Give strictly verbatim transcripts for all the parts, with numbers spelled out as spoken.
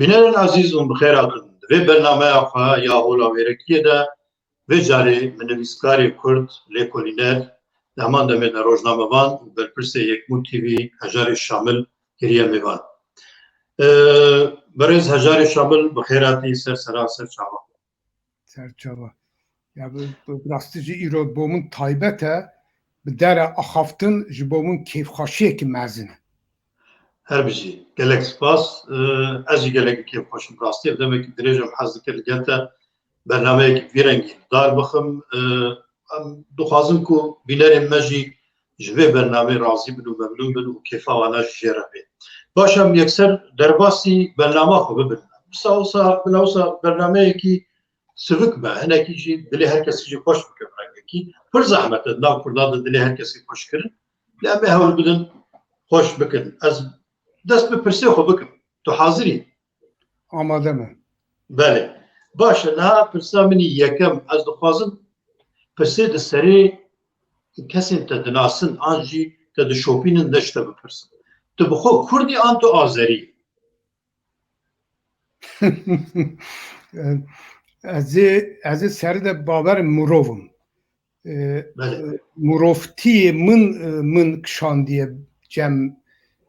Bînerên ezîz hûn bi xêr hatin. Di vê bernameya xwe ya Hola Wêrekiyê de vê carê min nivîskarê Kurd, lêkolîner, di heman demê de rojnamevan û berpirsê Yekbûn T V Hejarê Şamil kiriye mêvan. Ee, Birêz Hejarê Şamil, bi xêr hatî ser sera ser çava. Ser çava. Ya bi, bi rastî jî îro bo min taybet e, bi dere axaftin ji bo min kêfxweşiyekî mezin e. Her bijî. Gelek spas. Ee, ez jî gelek kêfxweş im. Rastî ev demekî dirêj em hez dikir li gel te bernameyekî vî rengî li dar bixim. Ee, em dixwazin ku bînerên me jî ji vê bernameyê razî bin û memnûn bin û kêfa wana jî jê re bê. Baş em yekser derbasî bernama xwe bibin. Wisa wisa bila wisa bernameyekî sivik be, hinekî jî dilê her kesî jî xweş bike bi rengekî. Pir zehmet e di nav Kurdan de dilê her kesî xweş kirin. Lê em ê hewl bidin xweş bikin. Ez dest bi pirsê xwe bikim. Tu hazir î? Amade me. Belê. Baş e, niha pirsa min î yekem, ez dixwazim pirsê di serê kesên te dinasin an jî te dişopînin de ji te bipirsim. Tu bi xwe Kurd î an tu Azerî yî? Ez ê, ez ê serî de bawer mirov im. E, Belê. Mirovtiyê min, e, min kişandiye cem,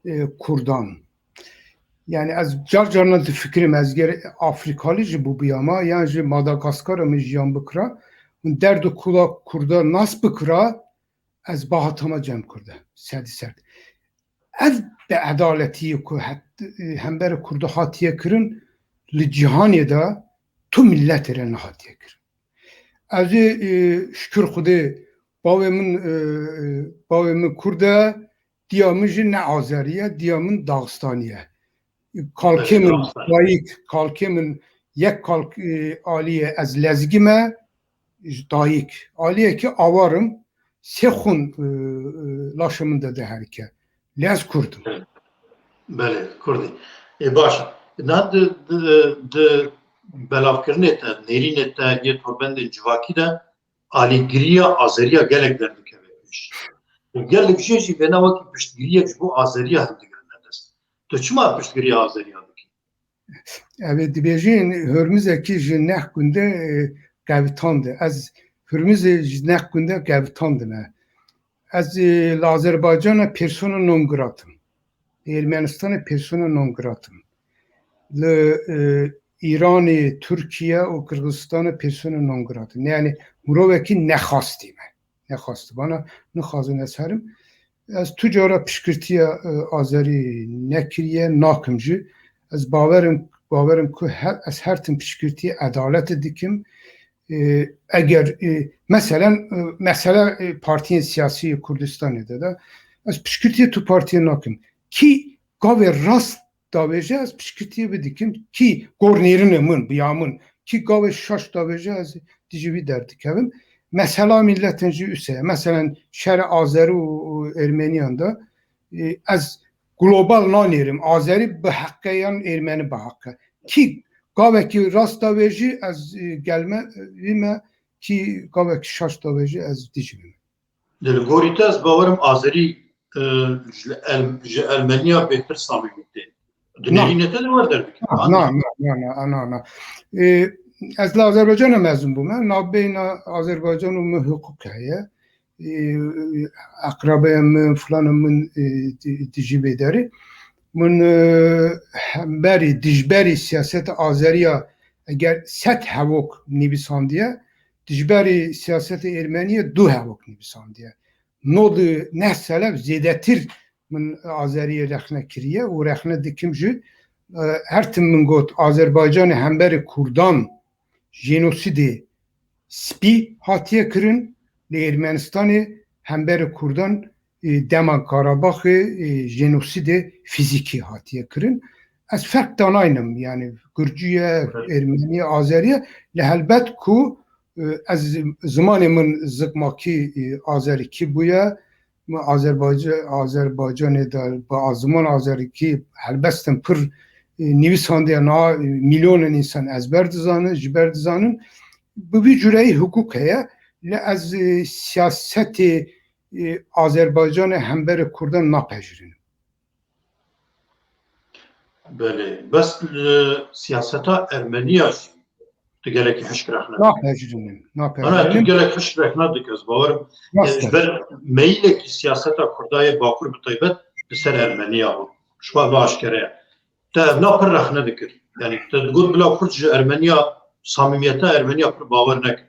e, Kurdan. Yani ez car carna difikirim, ez ger Afrikalî jî bûbiyama, yan jî Madagaskara min jiyan bikira, min derd û kula Kurda nas bikira, ez bahatama cem Kurda, sedî sed. Ev bi edaletiyê ku het-, hemberê Kurda hatiye kirin, li cîhanê de tu miletê re nehatiye kirin. Ez ê, e, şikir Xwedê, bavê min, e, e, bavê min Kurd e, diya min jî ne Azerî ye, diya min Daxistanî ye. Kalkê Evet, min, Dağıstan. Dayik, kalkê min yek kalk, e, alî ye, ez Lezgî me, ji dayik. Aliyekî awar im, sê xwin, e, e, laşê min de diherike. Lê ez Kurd im. Belê, Kurd î. Ê, baş e. Na di, di, di belavkirinê te, nêrînê te yê torbendên civakî de alîgiriya Azeriya gelek derdikeve pêş. Û gelek jê jî vêna wekî piştgiriyek ji bo Azeriya hildigirine dest. Tu çima piştgiriya Azeriya dikî? Ev ê dibêjin Hurmizekî ji neh gunde, e, qevitandin. Ez Hurmizê ji neh gunde qevitandine. Ez, e, li Azerbaycana persona non grata im. Li Ermenistanê persona non grata im. Li, e, Îranê, Tirkiye û Qirgizistanê persona non grata im. Yani mirovekî nexastî me. Nexastî bana, nixwazin ez herim. Ez tu cara piştgirtiya, e, Azerî nekiriye, nakim jî. Ez bawerim, bawerim ku he-, ez her tim piştgirtiya edaletê dikim. E, eger, e, meselen, e, mesele, e, partiyên siyasî yê Kurdistanê de de, ez piştgirtiya tu partiyê nakim. Kî gavê rast davêje, ez piştgirtiyê wî dikim. Kî gor nêrînê min, biya min, kî gavê şaş davêje, ez dijî wî derdikevim. Mesela milletin jî use ye. Meselen şerê Azerî û, û Ermeniyan de, e, ez global nanêrim. Azerî bi heq e yan Ermenî bi heq e. Kî gavekî rast davêjî, ez, e, gelme, e, wî me, kî gavekî şaş davêjî, ez dijî wî me. Li gorî te ez bawerim Azerî, e, ji El-, ji Ermeniya bêhtir samîmî tê. Di Na. Nêrînê te de wer derdikeve. Na, na, na, na, na, na, na. E, ez li Azerbaycanê mezin bûme. Navbeyna Azerbaycan û min hiqûq heye. E, eqrabeyên min, filanên min, e, di-, dijî vê derê. Min, e, hemberî, dijberî siyaseta Azeriya eger sed hevok nivîsandiye, dijberî siyaseta Ermeniye du hevok nivîsandiye. Nod û neh selev zêdetir min Azeriyê rexne kiriye û rexne dikim jî, e, her tim min got, Azerbaycanê hemberê Kurdan jenosîdê spî hatiye kirin, li Ermenistanê hemberê Kurdan, e, dema Karabaxê, e, jenosîdê fîzîkî hatiye kirin. Ez ferq danaynim, yani Gurcî ye, Evet. Ermenî ye, Azerî ye, lê helbet ku, e, ez zimanê min zikmakî, e, azerîkî bûye, min Azerbayca-, Azerbaycanê de bi ziman azerîkî helbestin pir, e, nivîsandiye, na, e, milyonin însan ezber dizanin, ji ber dizanin. Bi vî cureyî hiqûq heye, lê ez, e, siyasetê, e, Azerbaycanê hemberê Kurdan napejirînim. Belê. Bes li siyaseta Ermeniya jî tu gelekî hişk rexne dikî. Napejirînim. Ana, tu Napejirînim. Gelek hişk rexne dikî, ez bawerim. Rast Ji e. ber meyilekî siyaseta Kurda yê Bakur bi taybet li ser Ermeniya bû. Ji xwe ve aşkere ye. Te ev na pir rexne dikir. Yani te digot bila Kurd ji Ermeniya, samimiyeta Ermeniya pir bawer nekir.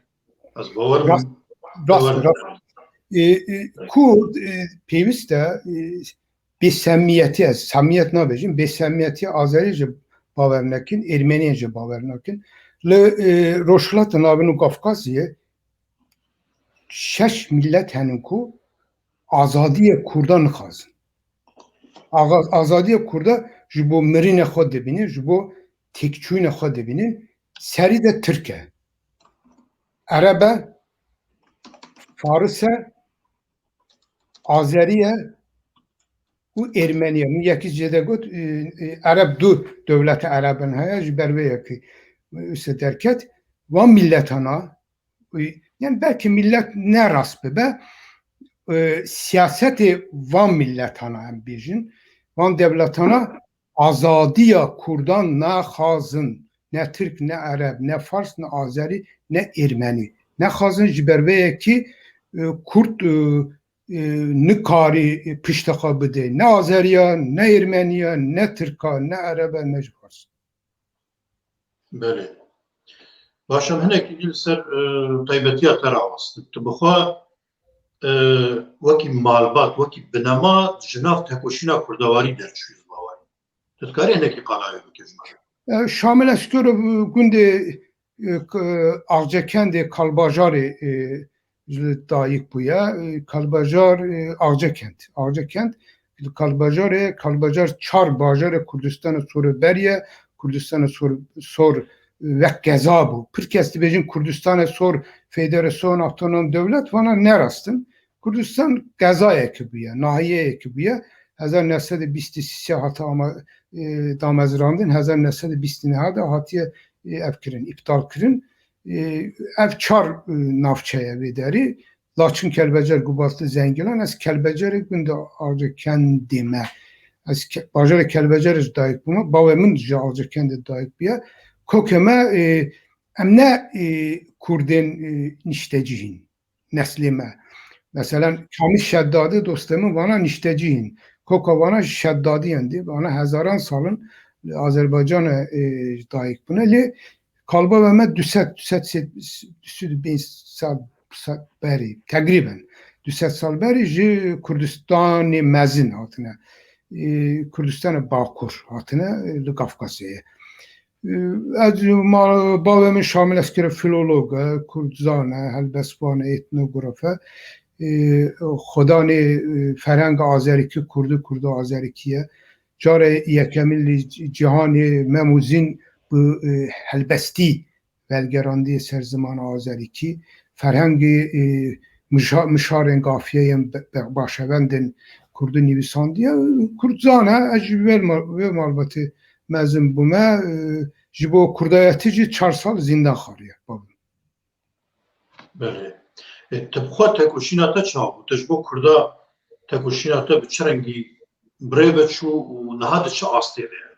Ez bawerim. Rast, rast, rast. E, e, Kurd, e, pêwîst e, e, bêsemiyetî, ez samiyet nabêjim, bêsemiyetî Azerî jî bawer nekin, Ermeniyê jî bawer nekin. Li, e, Rojhilata Navîn û Kafkaziyê şeş millet henin ku azadiyê Kurda nixwazin. Axa-, azadiyê Kurda ji bo mirînê xwe dibînin, ji bo têkçûyînê xwe dibînin, serî de Tirk e. Ereb e, Faris e, Azerî ye û Ermenî ye. Min yekî jê de got, e, e, Ereb du dewleta Ereb in heye, ji ber vê yekî, e, wisa derket. Van milletana, e, yani belkî millet ne rast bibe, e, siyasetê van milletana em bêjin, van dewletana azadiya Kurdan naxwazin. Ne Tirk, ne Ereb, ne Fars, ne Azerî, ne Ermenî. Nexwazin ji ber vê yekî, e, Kurd, e, e, nikarî piştê xwe bidê. Ne Azeriya, ne Ermeniya, ne Tirka, ne Erebe, ne jî Fars. Belê. Baş, em hinekî dî li ser, e, taybetiya te rawestin. Tu bi xwe, e, wekî malbat, wekî binema ji nav tekoşîna kurdewarî derçûyî, ez bawer im. Tu dikarî hinekî qala wê bikî ji me re? E, Şamil Eskerov gundê, e, k-, Axcekendê Kalbajarê, e, ji dayik bûye. E, Kalbajar, e, Axcekend. Axcekend, Kalbajarê, Kalbajar çar bajarê Kurdistana Sor beriye. Kurdistana Sor, Sor wek qeza bû. Pir kes dibêjin Kurdistana Sor Federasyon Otonom Dewlet, vana ne rast in. Kurdistan qezayekî bûye, nahiyeyekî bûye. Hezar neh sed û bîst û sê hate ama, e, damezrandin, hezar neh sed û bîst û neh de hatiye, e, ev kirin, îptal kirin. E, ev çar, e, navçe ye vê derî. Laçin, Kelbecer, Gubatli, Zengilan. Ez Kelbecerê gunda Axcekendê me. Ez ke-, bajarê Kelbecerê ji dayik bûme. Bavê min ji Axcekendê dayik bûye. Kokê me, e, em ne, e, Kurdên, e, niştecî hîn. Neslê me. Meselen, Kamîl Şeddadî, dostê min, vana niştecî hîn. Koka vana ji Şeddadiyan dî, vana hezaran sal in li Azerbaycanê, e, dayik bûne. Lê kalbava me du sed, du sed sê, du sed û pênc sal, sal berî, teqrîben du sed sal berî ji Kurdistanê mezin hatine. E, Kurdistanê Bakur hatine, e, li Kafkasyayê. Ez ma-, bavê min Şamil Esker e, filolog e, kurdzan e, helbestvan e, etnograf e. Ê, xwedanê, ê, ferhenga azerîkî, kurdî, kurdo azerîkî ye. Carê yekemîn li cîhanê Mem û Zîn bi, ê, helbestî velgerandiye ser zimana azerîkî. Ferhengê, ê, mişa-, mişarên gafiyeyên be-, be-, başevendên kurdî nivîsandiye. Kurdzan e, ez ji vê ma-, vê malbatê mezin bûme. Ê, ji bo kurdayetî jî çar sal zîndan xwariye. Bavê. Belê. E, tu bi xwe tekoşîna te çawa bû? Tu ji bo Kurda tekoşîna te bi çi rengî bi rê ve çû û niha di çi astê de ye?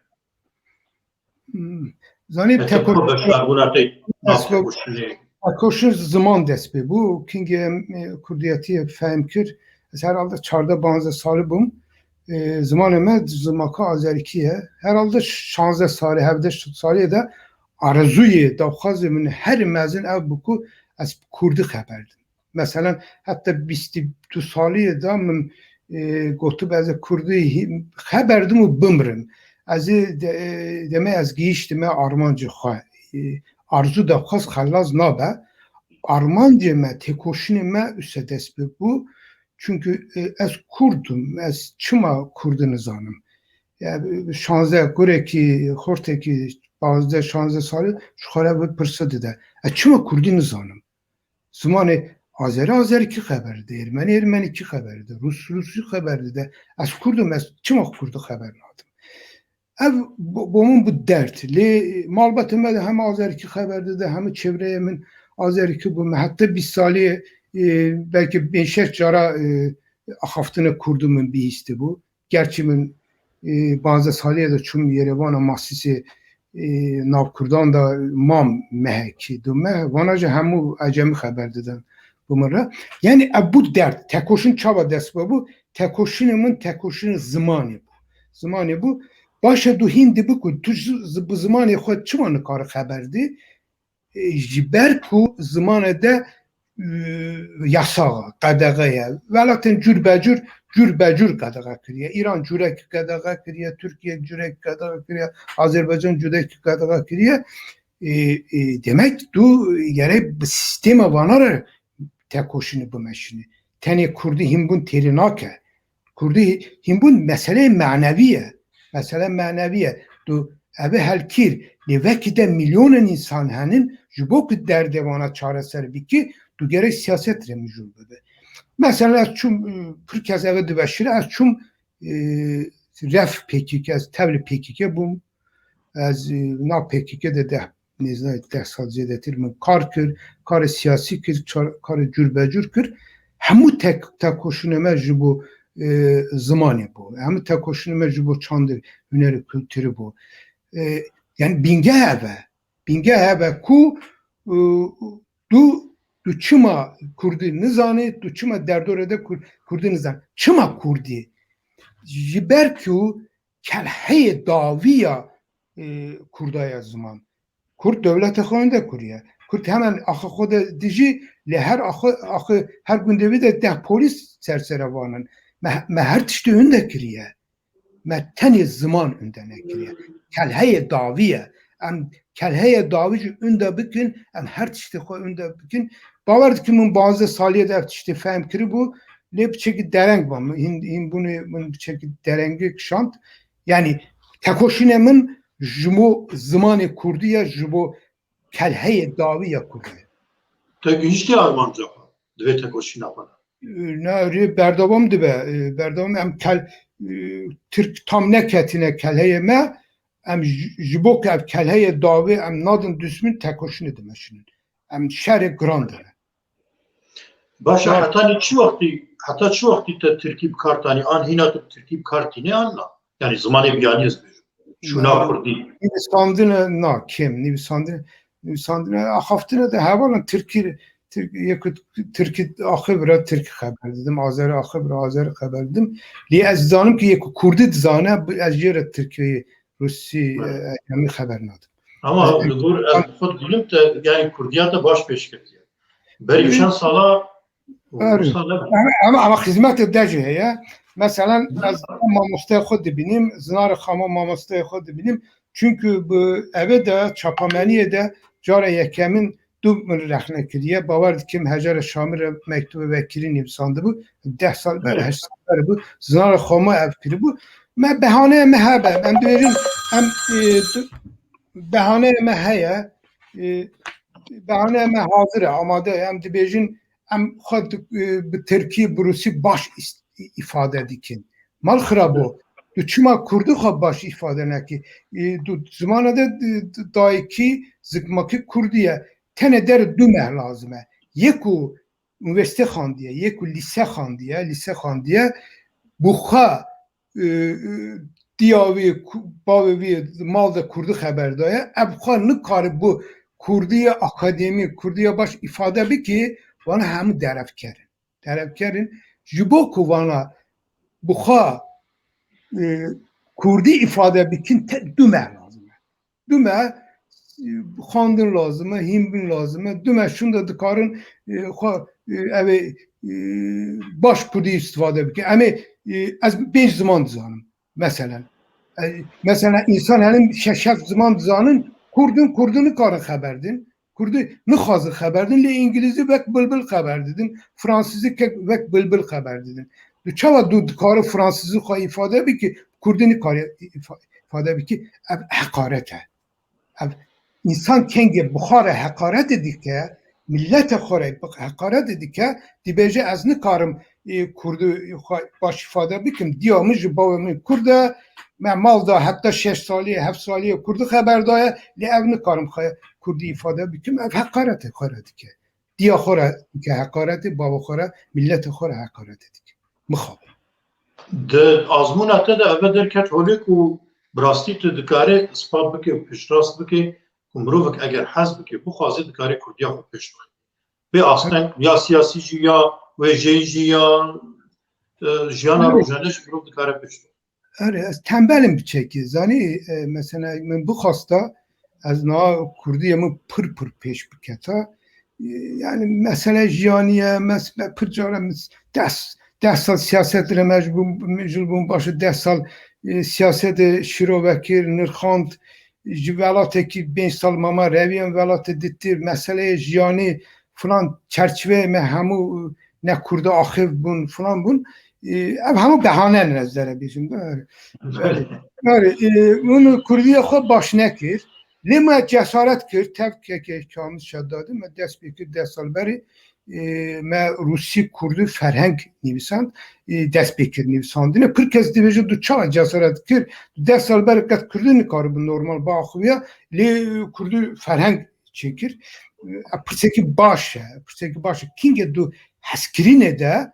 Hmm. Zanî, e, tu bi xwe beşdarbûna te nav tekoşînê. Tekoşîn ziman dest pê bû. Kingê em, e, kurdiyetiyê fehm kir. Ez herhalde çardeh panzdeh salî bûm. E, zimanê me zimaka azerîkî ye. Herhalde şanzdeh salî, hevdeh salî de arezûyê, daxwazê min her mezin ev bû ku ez bi kurdî xeber dim. Meselen, heta bîst û du salî de min, e, gotib ez ê kurdî hî-, xeber dim û bimrim. Ez ê de-, e, demê ez gihîştime armancê xwe. E, arzû daxwaz xelaz nabe. Armancê me, têkoşînê me wisa dest pê bû. Çunku, e, ez kurd im, ez çima kurdî nizanim? Ya, şanzdeh kurekî, xortekî pazdeh şanzdeh salî ji xwe re vê pirse dide. Ez çima kurdî nizanim? Zimanê azerî azerîkî xeber dide, ermenî ermenîkî xeber dide, rûs rûsî xeber dide. Ez kurd im, ez çima kurdî xeber nadim? Ev bo-, bo min bû derd. Lê malbatê me de heme azerîkî xeber dide, heme çevreyê min azerîkî bû. Me heta bîst salî, e, belkî pênc şeş cara, e, axaftina kurdî min bihîstibû. Gerçî min e, panzdeh salî ye de çûm Yerevana, masîsê, e, navkurdan de mam mehekî, du meh, vana jî hemû ecemî xeber didin bi min re. Yanî ev bû derd. Tekoşîn çawa dest pê bû? Tekoşînê min tekoşînê zimanê bû. Zimanê bû. Baş e, tu hîn dibî ku tu ji, zi-, bi zimanê xwe çima nikare xeber dî? E, ji ber ku zimanê de, e, yasaxa, qedexe ye. Welatên cûr be cûr, cûr be cûr qedexe kiriye. Îran cûrekî qedexe kiriye, Tirkiye cûrekî qedexe kiriye, Azerbaycan cûrekî qedexe kiriye. E, e, demek tu gerek bi sîstema vana re tekoşînê bimeşînî. Tenê kurdî hînbûn têrê nake. Kurdî hînbûn meseleyê manevî ye. Mesele manevî ye. Tu ev ê helkir, lê vekî de milyonên însan henin, ji bo ku derdê vana çareser bikî, tu gerek siyaset re mijûl bibe. Mesela ez çûm, e, pir kes ev ê dibe şîr, ez çûm, e, ref P K K, ez tevlî P K K bûm. Ez, e, nav P K K de deh nêzîkî deh sal zêdetir min kar kir, karê siyasî kir, çar-, karê cûr be cûr kir. Hemû tek-, tekoşînê me ji bo, e, zimanê bû. Hemû tekoşînê me ji bo çandê, hunerê, kulturê bû. E, yani bingeh ev e. Bingeh ev e ku, e, tu, tu çima kurdî nizanî, tu çima derdorê de kur-, kurdî nizanî. Çima kurdî? Ji ber ku kelheyê dawî ya, e, Kurda ya ziman. Kurd dewleta xwe wende kiriye. Kurd hemen axa xwe de dijî, lê her axa, axa her gundê wî de deh polîs ser sere vanin. Me, me her tiştê wende kiriye. Me tenê ziman wende nekiriye. Kelheyê dawî ye. Em kelheyê dawî jî wende bikin, em her tiştê xwe wende bikin. Bawer dikim min panzdeh saliyê de ev tiştê fehm kiribû, lê piçekî dereng bû. Min hîn, hînbûnê min piçekî derengê kişand. Yani tekoşînê min ji bo zimanê kurdî ye, ji bo kelheyê dawî ya kurdî ye. Te gihîştî armanca xwe di vê tekoşîna xwe de? Na, rê berdewam dibe. E, berdewam em kel-, e, Tirk tam neketine kelheyê me, em ji, ji bo ku ev kelheyê dawî em nadin dusmin, tekoşînê dimeşînin. Em şerê giran dine. Baş e, ya heta nî çi wextî, heta çi wextî te tirkî bi kar tanî? An hîna tu bi tirkî bi kar tînî an na? Yani zimanê biyanî ez bêjim. Şûna kurdî. Nivîsandine na kêm, nivîsandine, nivîsandine axaftine de hevalan tirkî, tirk-, yek tirkî axivre tirkî xeber didim, azerî axivre azerî xeber didim. Lê ez dizanim ki yek kurdî dizane, bi-, ez jê re tirkî, rûsî, Evet. e, ecemî xeber nadim. Ama Ez- li gor ez bi xwe didim te, yani kurdiya te baş pêş ketiye. Berî Evet. çend sala, Erê. sala Ama, ama, ama xizmetê de jî heye. Mesela ez mamosteyê xwe dibînim, zinarê xama mamosteyê xwe dibînim. Çünkü bi evê de, çapemeniyê de cara yekemîn tu min rexne kiriye. Bawer dikim Hejara Şamî re mektubê vekirî nivîsandibû. Deh sal ber, Evet. heşt sal ber bû. Zinarê xama ev kiribû. Me behaneyê me hebe. Em dibêjin, em, e, tu-, behaneyê me heye. E, behaneyê me hazir e, amade ye. Em dibêjin, em xwe di-, e, bi tirkî, bi rûsî baş îs-, îfade dikin. Mal xirabo, tu çima kurdî xwe baş îfade nekî? E, tu zimana de, e, dayikî, zikmakî kurdî ye. Tenê der du meh lazim e. Yek ku unîversîte xandiye, yek ku lîse xandiye, lîse xandiye, bi xwe, e, e, diya wî, ku-, bavê wî mal de kurdî xeber daye, ev xwe nikare bi kurdî ya akademî, kurdî ya baş îfade bike, vana hemû derevker in. Derevker in, ji bo ku vana bi xwe, e, kurdî îfade bikin, te du meh lazim e. Du meh, e, xwendin lazim e, hînbûn lazim e. Du meh şûnde dikarin, e, xwe, e, ev ê, e, baş kurdî îstîfade bikin. Em ê, e, ez pênc ziman dizanim, meselen. E, mesela, însan henin şeş heft ziman dizanin, kurdin, kurdin nikarin xeber din. Kurdî nixwazin xeber din, lê îngilîzî wek bilbil xeber didin, fransîzî ke-, wek bilbil xeber didin. Tu çawa tu dikarî fransîzî xwe îfade bikî, kurdî nikarî îfa-, îfade bikî? Ev heqaret e. Ev însan kengê bi xwe re heqaretê dike, milletê xwe re bi heqaretê dike, dibêje, ez nikarim, e, kurdî xwe baş îfade bikim. Diya min ji bavê min kurd e, me mal da heta şeş salî, heft salî kurdî xeber daye, lê ev nikarim xwe kurdî îfade bikim, ev heqaretê xwe re dike. Diya xwe re dike heqaretê, bava xwe re, milletê xwe re heqaretê dike. Mixabin. Di azmûna te de eve derket holê ku bi rastî tu dikarê ispat bike û piştrast bike ku mirovek eger hez bike, bixwaze, dikare kurdiya xwe pêş bixe. Bê asteng ya siyasî jî ya wêjeyî jî ya, e, jiyana Erê. rojane jî mirov dikare pişt. Erê, ez tembel im biçekî. Zanî, e, mesela min bixwasta ez niha kurdiyê min pir pir pêş biketa. E, yani mesele jiyanî ye, mes-, me pir cara mis-, des, des sal siyaset re mecbûr, mijûl bûn, baş e des sal, e, siyasetê şîrove kir, nirxand, ji welatekî pênc sal mama reviyan welatê ditir, meseleyê jiyanî filan çerçiveyê me hemû ne kurda axif bûn, filan bûn. E, ev hemû behane ne ez dere bêjim. Erê. Erê, e, hûn kurdiya xwe baş nekir. Lê me cesaret kir, tev keke Kamil Şedadî me dest pê kir des sal berê. E, me rûsî kurdî ferheng nivîsand, e, dest pê kir nivîsandine. Pir kes dibêje tu çawa cesaret kir? Tu des sal berê qet kurdî nikaribû normal biaxiviya, lê kurdî ferheng çêkir. E, pirsekî baş e, pirsekî baş e. Kîngê tu hezkirinê de,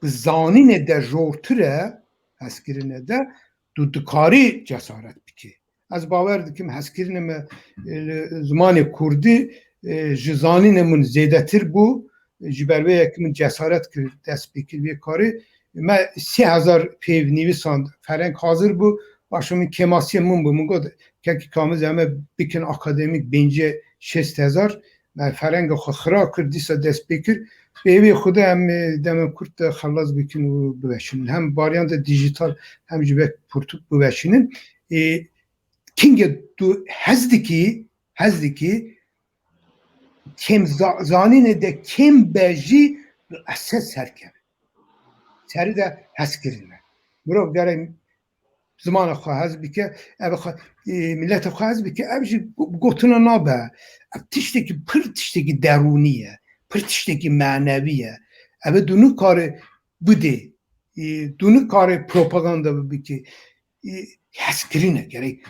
bi zanînê de jortir e, hezkirinê de, tu dikarî cesaret bikî. Ez bawer dikim hezkirinê me, e, li zimanê kurdî, e, ji zanînê min zêdetir bû. Ji ber vê yekê min cesaret kir, dest pê kir vê karê. Me sê hezar peyv nivîsand, ferheng hazir bû. Baş e min kêmasiyê min bû. Min got, kekî Kamil, em ê bikin akademîk, bêncî şêst hezar. Me ferhenga xwe xira kir, dîsa dest pê kir. Peyvê xwe de em, e, demên kurt de xelas bikin û biweşînin. Hem varyanta dîjîtal hem jî wek pirtûk biweşînin. E, kingê tu hez dikî, hez dikî, kêm za-, zanînê de kêm be jî, esas serkeve. Serî de hezkirin e. Mirov gere zimana xwe hez bike, ev xwe, e, mileta xwe hez bike, ev jî go-, gotina nabe. Ev tiştekî, pir tiştekî derûnî ye, pir tiştekî manevî ye. Ev e tu nikare bidê, e, tu nikare propaganda bike. E, hezkirin e, gerek,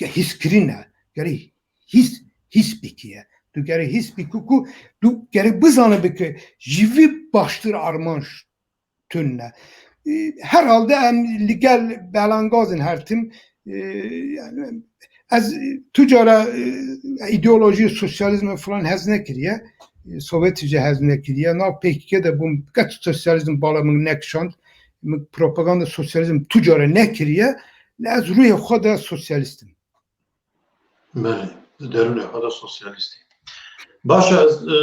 hîskirin e, gerek hîs, hîs bike ye. Tu gerek hîs bike ku, tu gerek bizane bike, ji vî baştir armanc tune. E, herhalde em li gel belangazin her tim. E, yani ez tu cara, e, îdeolojiyê sosyalizmê filan hez nekiriye. E, Sovyetî jî hez nekiriye. Nav P K K de bûm, qet sosyalizm bala min nekişand. Min propaganda sosyalizm tu cara nekiriye. Lê ez rûyê xwe de sosyalîst im. Belê, di derûnê xwe de sosyalîst î. Baş e, ez, e,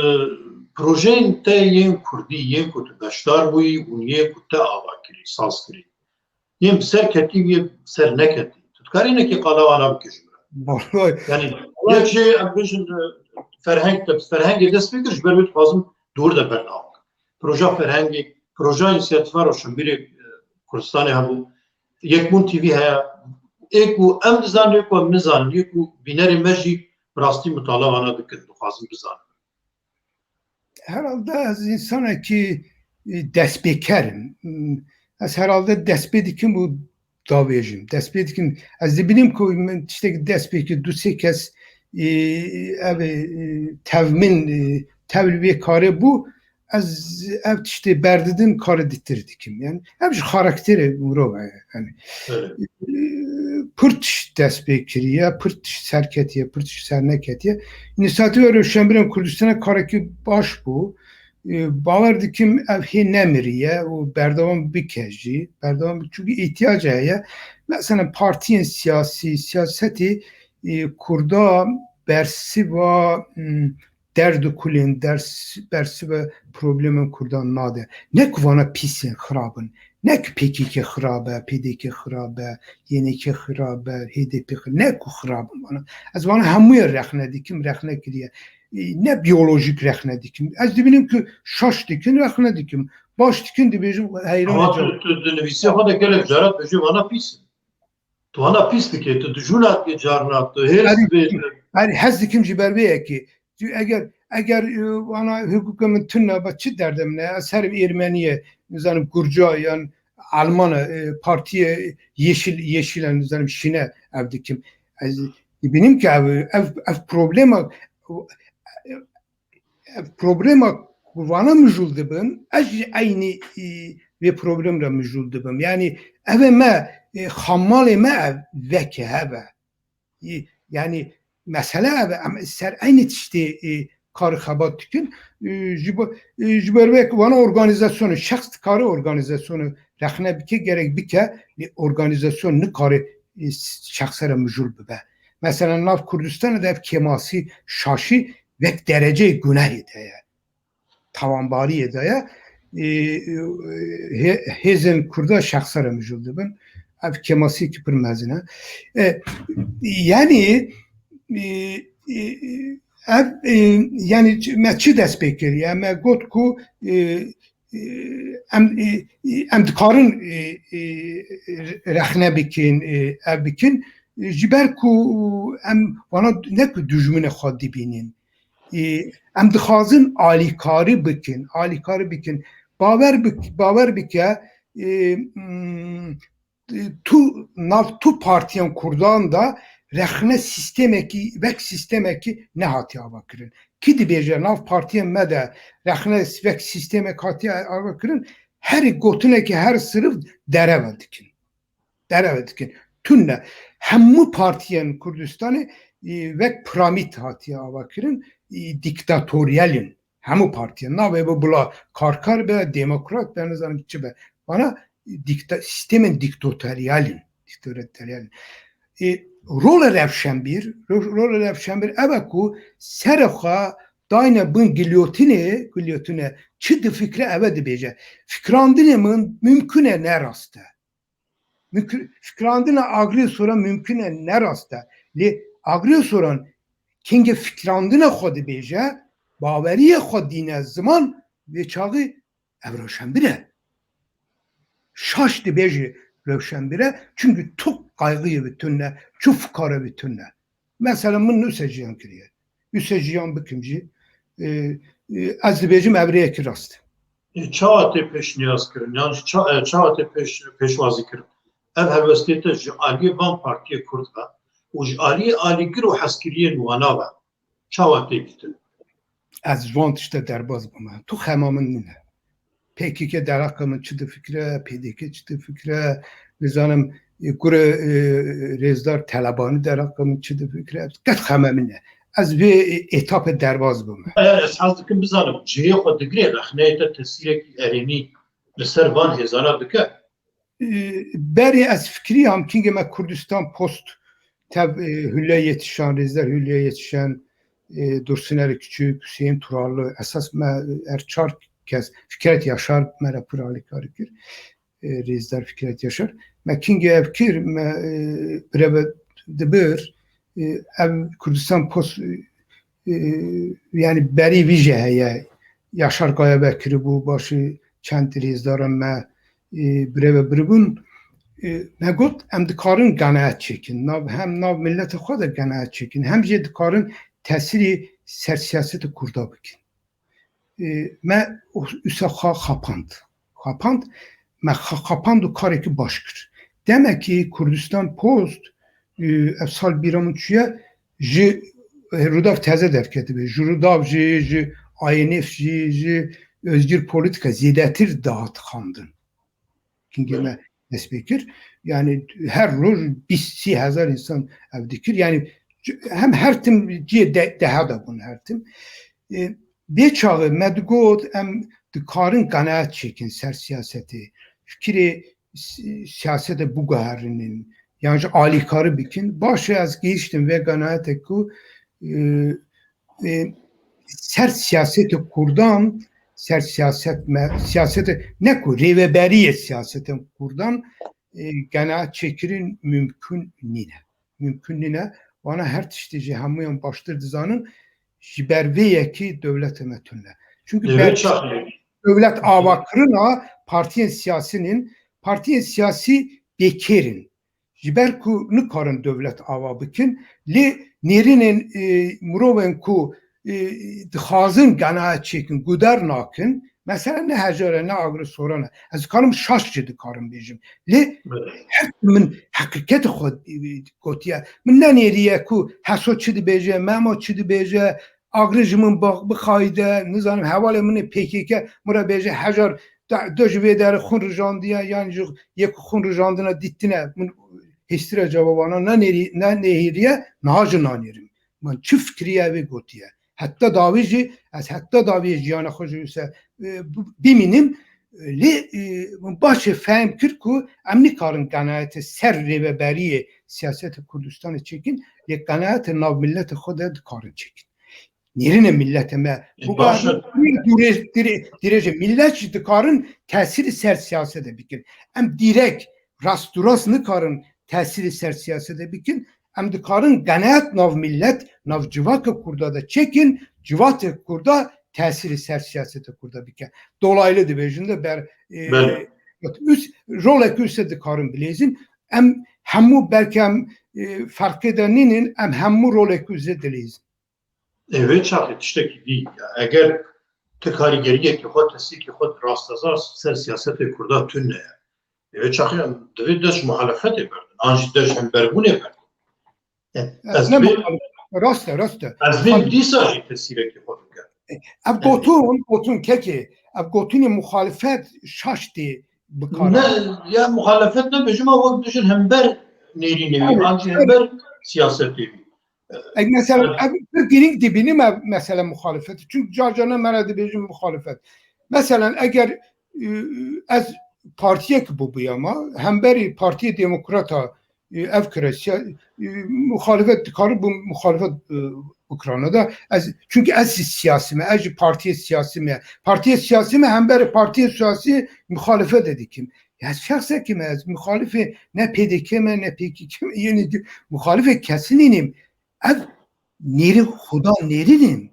projeyên te yên kurdî, yên ku tu beşdar bûyî û yên ku te ava kirî, saz kirî, yên bi ser ketî û yên bi ser neketî, tu dikarî hinekî qala wana bikî ji min re? Vallahi. Yani, yek jê em bêjin, e, ferheng, te bi ferhengê dest pê kir, ji ber wê dixwazim di wir de berdewam bikim. Proja ferhengê, proja Însiyatîfa Roşenbîrê, e, Kurdistanê hebû, Yekbûn T V heye. Ê ku em dizanin, ê ku em nizanin, ê ku bînerê me jî bi rastî mitala wana dikin, dixwazin bizanin. Herhalde ez însanekî, e, destpêker im. Ez herhalde destpê dikim û davêjim. Destpê dikim. Ez dibînim ku min tiştekî dest pê kir, du sê kes, e, ev, e, tev min, e, tev li vê karê bû. Ez ev tiştê berdidim, karê ditir dikim. Yani ev ji xarakterê mirov e. Yani, Evet. e, pir tişt dest pê kiriye, pir tişt serketiye, pir tişt serneketiye. Înîsiyatîfa Rewşenbîrên Kurdistanê karekî baş bû. E, bawer dikim ev hê nemiriye û berdewam bike jî. Berdewam bike, çünkü îhtiyac heye. Mesela partiyên siyasî, siyasetê, e, Kurda bersiva, m, derd û kulên ders, bersiva problemên Kurdan nade. Ne ku vana pîs in, xirab in. Ne ku P K K xirab e, P D K xirab e, Y N K xirab e, H D P xirab, ne ku xirab in vana. Ez vana hemûyê rexne dikim, rexne kiriye. E, ne biyolojîk rexne dikim. Ez dibînim ku şaş dikin, rexne dikim. Baş dikin, dibêjim, heyran Ama tu, tu di nivîsê xwe de gelek cara dibêjî vana pîs in. Tu hana pîs dikê, tu dijûna dikê carna, tu hêrs Erê, dibê, tu erê, hez dikim ji ber vê yekê. Tu eger, eger, e, vana hukûka min tune be, çi derdê min e? Ez herim Ermeniye, nizanim Gurca yan Almana, e, partiye Yeşil, Yeşil, nizanim Şine ev dikim. Ez dibînim ki ev, ev, ev problema, ev problema ku vana mijûl dibin, ez jî eynî, e, vê problem re mijûl dibim. Yanî ev ê me, e, xammalê me ev veke hev e. E, yanî mesele ev e, em ser eynî tiştê, e, kar û xebat dikin. E, ji bo, e, ji ber wek vana organîzasyonê, şexs dikare organîzasyonê rexne bike, gerek bike, lê organîzasyon nikare, e, şexse re mijûl bibe. Mesela nav Kurdistanê de ev kêmasî, şaşî wek dereceyê gunehê de ye. Tawanbariyê de ye. E, e, hê-, hêzên Kurda şexse re mijûl dibin. Ev kêmasiyekî pir mezin e. E, yanî, e, e, ev, e, yanî ç-, me çi dest pê kir? Ya me got ku, e, e, em, e, e, em dikarin, e, e, rexne bikin, e, ev bikin. E, ji ber ku em vana ne ku dijminê xwe dibînin. E, em dixwazin alîkarî bikin, alîkarî bikin. Bawer bik-, bawer bike, e, mm, tu, nav tu partiyên Kurdan de rexne sîstemekî, wek sîstemekî nehatiye avakirin. Kî dibêje nav partiyên me de rexne wek sîstemek hatiye avakirin, herî gotinekî her sirif derev dikin. Derev dikin. Tune. Hemû partiyên Kurdistanê, e, wek piramîd hatiye avakirin, e, dîktatoryal in. Hemû partiyên. Navê bi bila karkar be, demokrat be, nizanim çi be. Bana dîkta-, sîstemên dîktatoryal in. Dîktatoryal in. E, rolê rewşenbîr, ro-, rolê rewşenbîr ev e ku serê xwe dayne bin gilyotinê, gilyotine çi difikre ev e dibêje. Fikrandinê min mimkun e ne rast e. Mimkun, fikrandina Agrisoran mimkun e ne rast e. Lê Agrisoran kengê fikrandina xwe dibêje, baweriyê xwe dîne ziman, vê çaxê ev rewşenbîr e. Şaş dibêje rewşenbîr e, çimkî tu qayxiyê wî tune, tu fikara wî tune. Mesela min nûse jiyan kiriye. Nûse jiyan bikim jî, e, e, ez dibêjim ev rêyekî rast e. E, çawa tê pêşniyaz kirin? Yan jî ça-, e, çawa tê pêş-, pêşwazî kirin? Ev helwestê te ji aliyê van partiyê Kurd ve û ji aliyê alîgir û hezkiriyên wana ve çawa tê dîtin? Ez ji van tişte derbas bûme. Tu xema min nîne. P K K dereqa min çi difikire, P D K çi difikire, nizanim, e, kurê, e, rêzdar Telebanî dereqa min çi difikire, qet xema min e. Ez vê, e, etapê derbas bûme. E, ez hez dikim bizanim, cihê xwe digire, rexneyê te tesîrekî erênî li ser van hêzana dike? E, berê ez fikiriyam, kingê me Kurdistan Post tev, e, Hülya Yetişan, rêzdar Hülya Yetişan, e, Dursuner Küçük, Hüseyin Turallı, esas me, e, her çar kes, Fikret Yaşar me re pir alîkarî kir. E, rêzdar Fikret Yaşar. Me kingê ev kir, me, e, bireve dibir, e, ev Kurdistan Post, e, e, yanî berî vî jî heye. Yaşar Kaya vekiribû, başî çend rêzdaran me, e, bireve biribûn. E, me got, em dikarin qenaet çêkin. Nav, hem nav milletê xwe de qenaet çêkin, hem jî dikarin tesîrî ser siyasetê Kurda bikin. E, me ûsa xwe xapand. Xapand, me xwe xapand û karekî baş kir. Demekî Kurdistan Post, e, ev sal bîra min çûye, ji, e, Rûdaw teze derketibe. Ji Rûdaw jî, ji I N F jî, ji Özgür Politika zêdetir dihat xwendin. Kingê me dest pê kir. Yani her roj bîst sî hezar insan ev dikir. Yani hem her tim cihê de, deha de bûn her tim. E, vê çaxê me digot, em dikarin qenaet çêkin ser siyasetê. Fikirê si-, siyasetê biguherînin. Yan jî alîkarî bikin. Baş e, ez gihiştim vê qenaetê ku, e, e, ser siyasetê Kurdan, ser siyaset me, siyasetê, ne ku rêveberiyê siyasetên Kurdan, e, qenaet çêkirin mumkun nîne. Mumkun nîne. Wana her tiştê jî hemûyan baştir dizanin, ji ber vê yekê dewletê me tune. Çünkü Dewlet ber-, çaxê. Dewlet avakirina partiyên siyasî nin, partiyên siyasî bêkêr in. Ji ber ku nikarin dewlet ava bikin, lê nêrînên, e, mirovên ku, e, dixwazin qenaet çêkin, guder nakin, mesela ne Hejar e, ne Agri Soran e. Ez dikarim şaş jî dikarim bêjim. Lê Evet. her min heqîqetê xwe, e, gotiye. Min nenêriye ku Heso çi dibêje, Memo çi dibêje, Agri ji min ba-, bixayde, nizanim hevalê min ê P K K min re bêje Hejar da, do ji vê derê xwin rijandiye, yan jî yek xwin rijandine dîtine, min hêstire cevabana ne nêrî-, ne nehêriye, niha jî nanêrim. Min çi fikiriye wê gotiye. Heta dawî jî, ez heta dawî jiyana xwe ji wî se, e, b-, bimînim, e, lê, e, min baş e fehm kir ku em nikarin qenaetê ser rêveberiyê siyaseta Kurdistanê çêkin, lê qenaetê nav milletê xwe de dikarin çêkin. Nêrîne milletê me. Bu baş e. Dirê-, dirê-, dirêjê millet jî dikarin tesîrî ser siyasetê bikin. Em dîrek rast û rast nikarin tesîrî ser siyasetê bikin. Em dikarin qenaet nav millet, nav civaka Kurda de çêkin, civaka Kurda tesîrî ser siyaseta Kurda bike. Dolaylı dibêjin de ber, e, Belê. Üst, rolek üste dikarin bilêzin. Em hemû belkî em, e, ferqê de nînin, em hemû rolek üste dilêzin. Ê, vê çaxê tiştekî dî, ya, eger ti karîgeriyekî xwe, tesîrkî xwe rasteza ser siyasetê Kurda tune ye. Ê, vê çaxê em divê dest ji muhalefetê berdin, an jî dest ji hemberbûnê berdin. Yani, ez ne vê muhalefet? Rast e, rast e. Ez vê Muhal- dîsa jî tesîrekî xwe bike. Ev Yani gotin, gotin kekê, ev gotinê muhalefet şaş tê bikaran. Ne, ya muhalefet ne bêjim, ama wek dijin hember nêrînê wî, Evet, an jî evet. hember siyasetê wî. Eg mesela, ev pir girîng dibînim ev mesele muhalefet. Çünkü car carna me re dibêjin muhalefet. Mesela eger, e, ez partiyek bûbiyama, hemberî Partiya Demokrata, e, ev kire, siya-, e, muhalefet dikare bu muhalefet, e, bikrana da. Ez, çünkü ez jî siyasî me, ez jî partiyê siyasî me. Partiyê siyasî me, hemberî partiyê siyasî muhalefet de dikim. Ya ez şexsekî me, ez muhalifê ne P D K me, ne P K K me, yani muhalifê kesî nînim. Ev nêrî xudan nêrînim.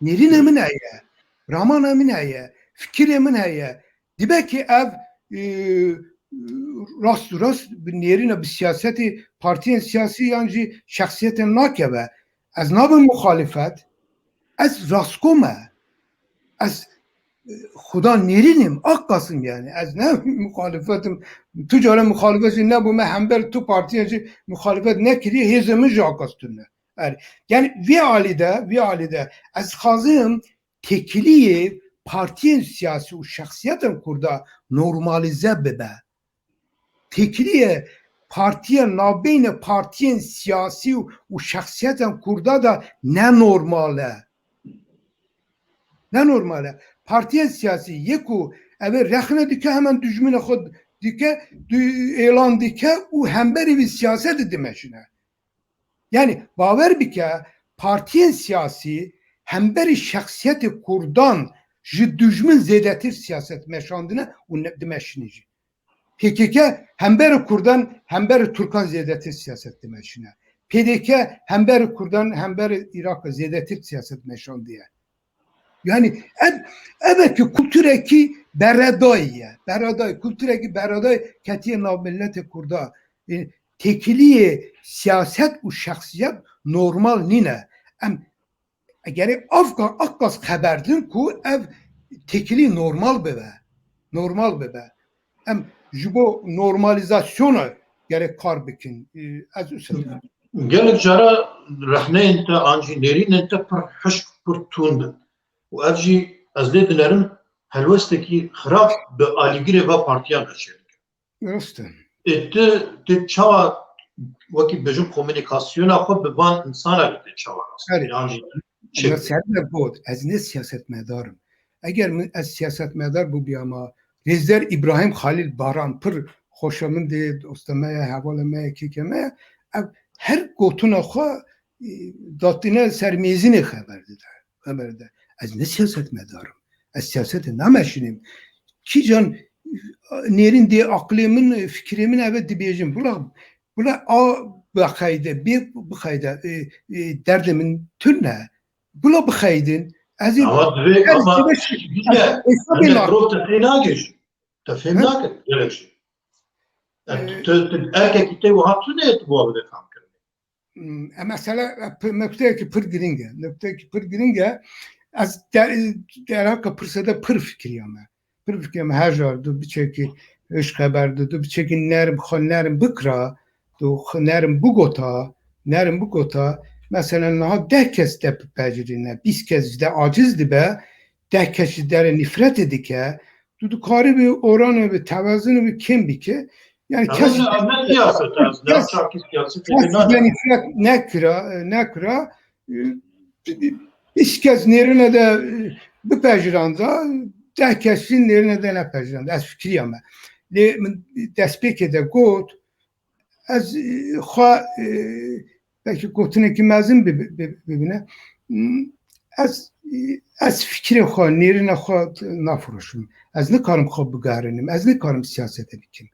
Nêrîne min heye. Ramana min heye. Fikirê min heye. Dibe ki ev, e, rast û rast bi nêrîne bi siyasetê partiyên siyasî yan jî şexsiyetên nakeve. Ez nabim muxalifet. Ez rastko me. Ez, e, xudan nêrînim, akkasim yani. Ez ne muxalifetim. Tu cara muxalifet jî nebûme, hember tu partiyan jî muxalifet nekiriye, hêzê min jî akkas tune. Er, yani vê alî de, vê alî de ez xazim têkiliyê partiyên siyasî û şexsiyetên Kurda normalize bibe. Têkiliyê partiye navbeyne partiyên siyasî û, û şexsiyetên Kurda de ne normal e. Ne normal e. Partiyên siyasî yê ku ev ê rexne dike, hemen dijminê xwe dike, du-, êlan dike û hemberî vî siyasetê dimeşine. Yani bawer bike, partiyên siyasî hemberî şexsiyetê Kurdan ji dijmin zêdetir siyaset meşandine û ne-, dimeşinî jî. P K K hemberî Kurdan, hemberî Turkan zêdetir siyaset dimeşine. P D K hemberî Kurdan, hemberî Iraq zêdetir siyaset meşandiye. Yani ev, ev ki kulturekî beredayî ye. Beredayî, kulturekî beredayî ketiye nav milletê Kurda. E, têkiliyê siyaset û şexsiyet normal nîne. Em egerê avka akkas xeber din ku ev têkilî normal bibe. Normal bibe. Em ji bo normalizasyona gerek kar bikin. E, ez wisa dikim. Gelek cara rehneyên te an jî nêrînên te pir hişk, pir tund in. Û ev jî ez lê dinerim helwestekî xirab bi alîgirê va partiyan re çêdike. Rast e. Ê, tu, tu çawa wekî bêjim komunîkasyona xwe bi van insana re tê çawa rast? Erê. Yan jî çi? Mesela got, ez ne siyasetmedar im. Eger min, ez siyasetmedar bûbiyama, Rêzdar Îbrahîm Xalîl Baran pir xoşa min dê, dosta me ye, hevala me ye, kêke me ye. Ev her gotina xwe, e, datîne ser mêzînê xeber dide. Xeber de. Ez ne siyasetmedar im. Ez siyasetê nameşînim. Kîjan nêrîn dê aqilê min, fikirê min eve dibêjin. Bila, bila a bixeyde, bê bixeyde, e, e, derdê min tune. Bila bixeydin. Ez ê Ama divê, her ama şebeş-, şî bîne, ez hesabê hemê na- mirov te fêm nake jî. Te fêm He? nake, gelek jî. E, Ee, tu, tu, erkekî te wiha tune tu bo bide fam kirin. Hmm, e, mesele, e, p-, nukteyekî pir girîng e. Nukteyekî pir girîng e. Ez de-, derhaka pirsê de pir fikiriyame. Pir fikiriyame, hejar du biçekî hişk xeber du, du biçekî nerm, xwe nerm bikira, du xwe nerm bigota, nerm bigota. Mesela niha deh kes te bipejirîne, bîst kes ji de aciz dibe, deh kes ji derê nifretê dike, tu dikarî bi oranê bi tewazinê bi kêm bike. Yani kes, kes, kes ji derê nifret nekira, nekira, e, bîst kes nêrine de, e, bipejiranda, deh kes jî nêrine de nepejiranda. Ez fikiriya me. Lê min destpêkê de got, ez, e, xwe, e, belkî gotinekî mezin bi-, bi-, bibîne. Hmm, ez, e, ez fikirê xwe, nêrîna xwe nafiroşim. Ez nikarim xwe bigerînim. Ez nikarim siyasete bikim.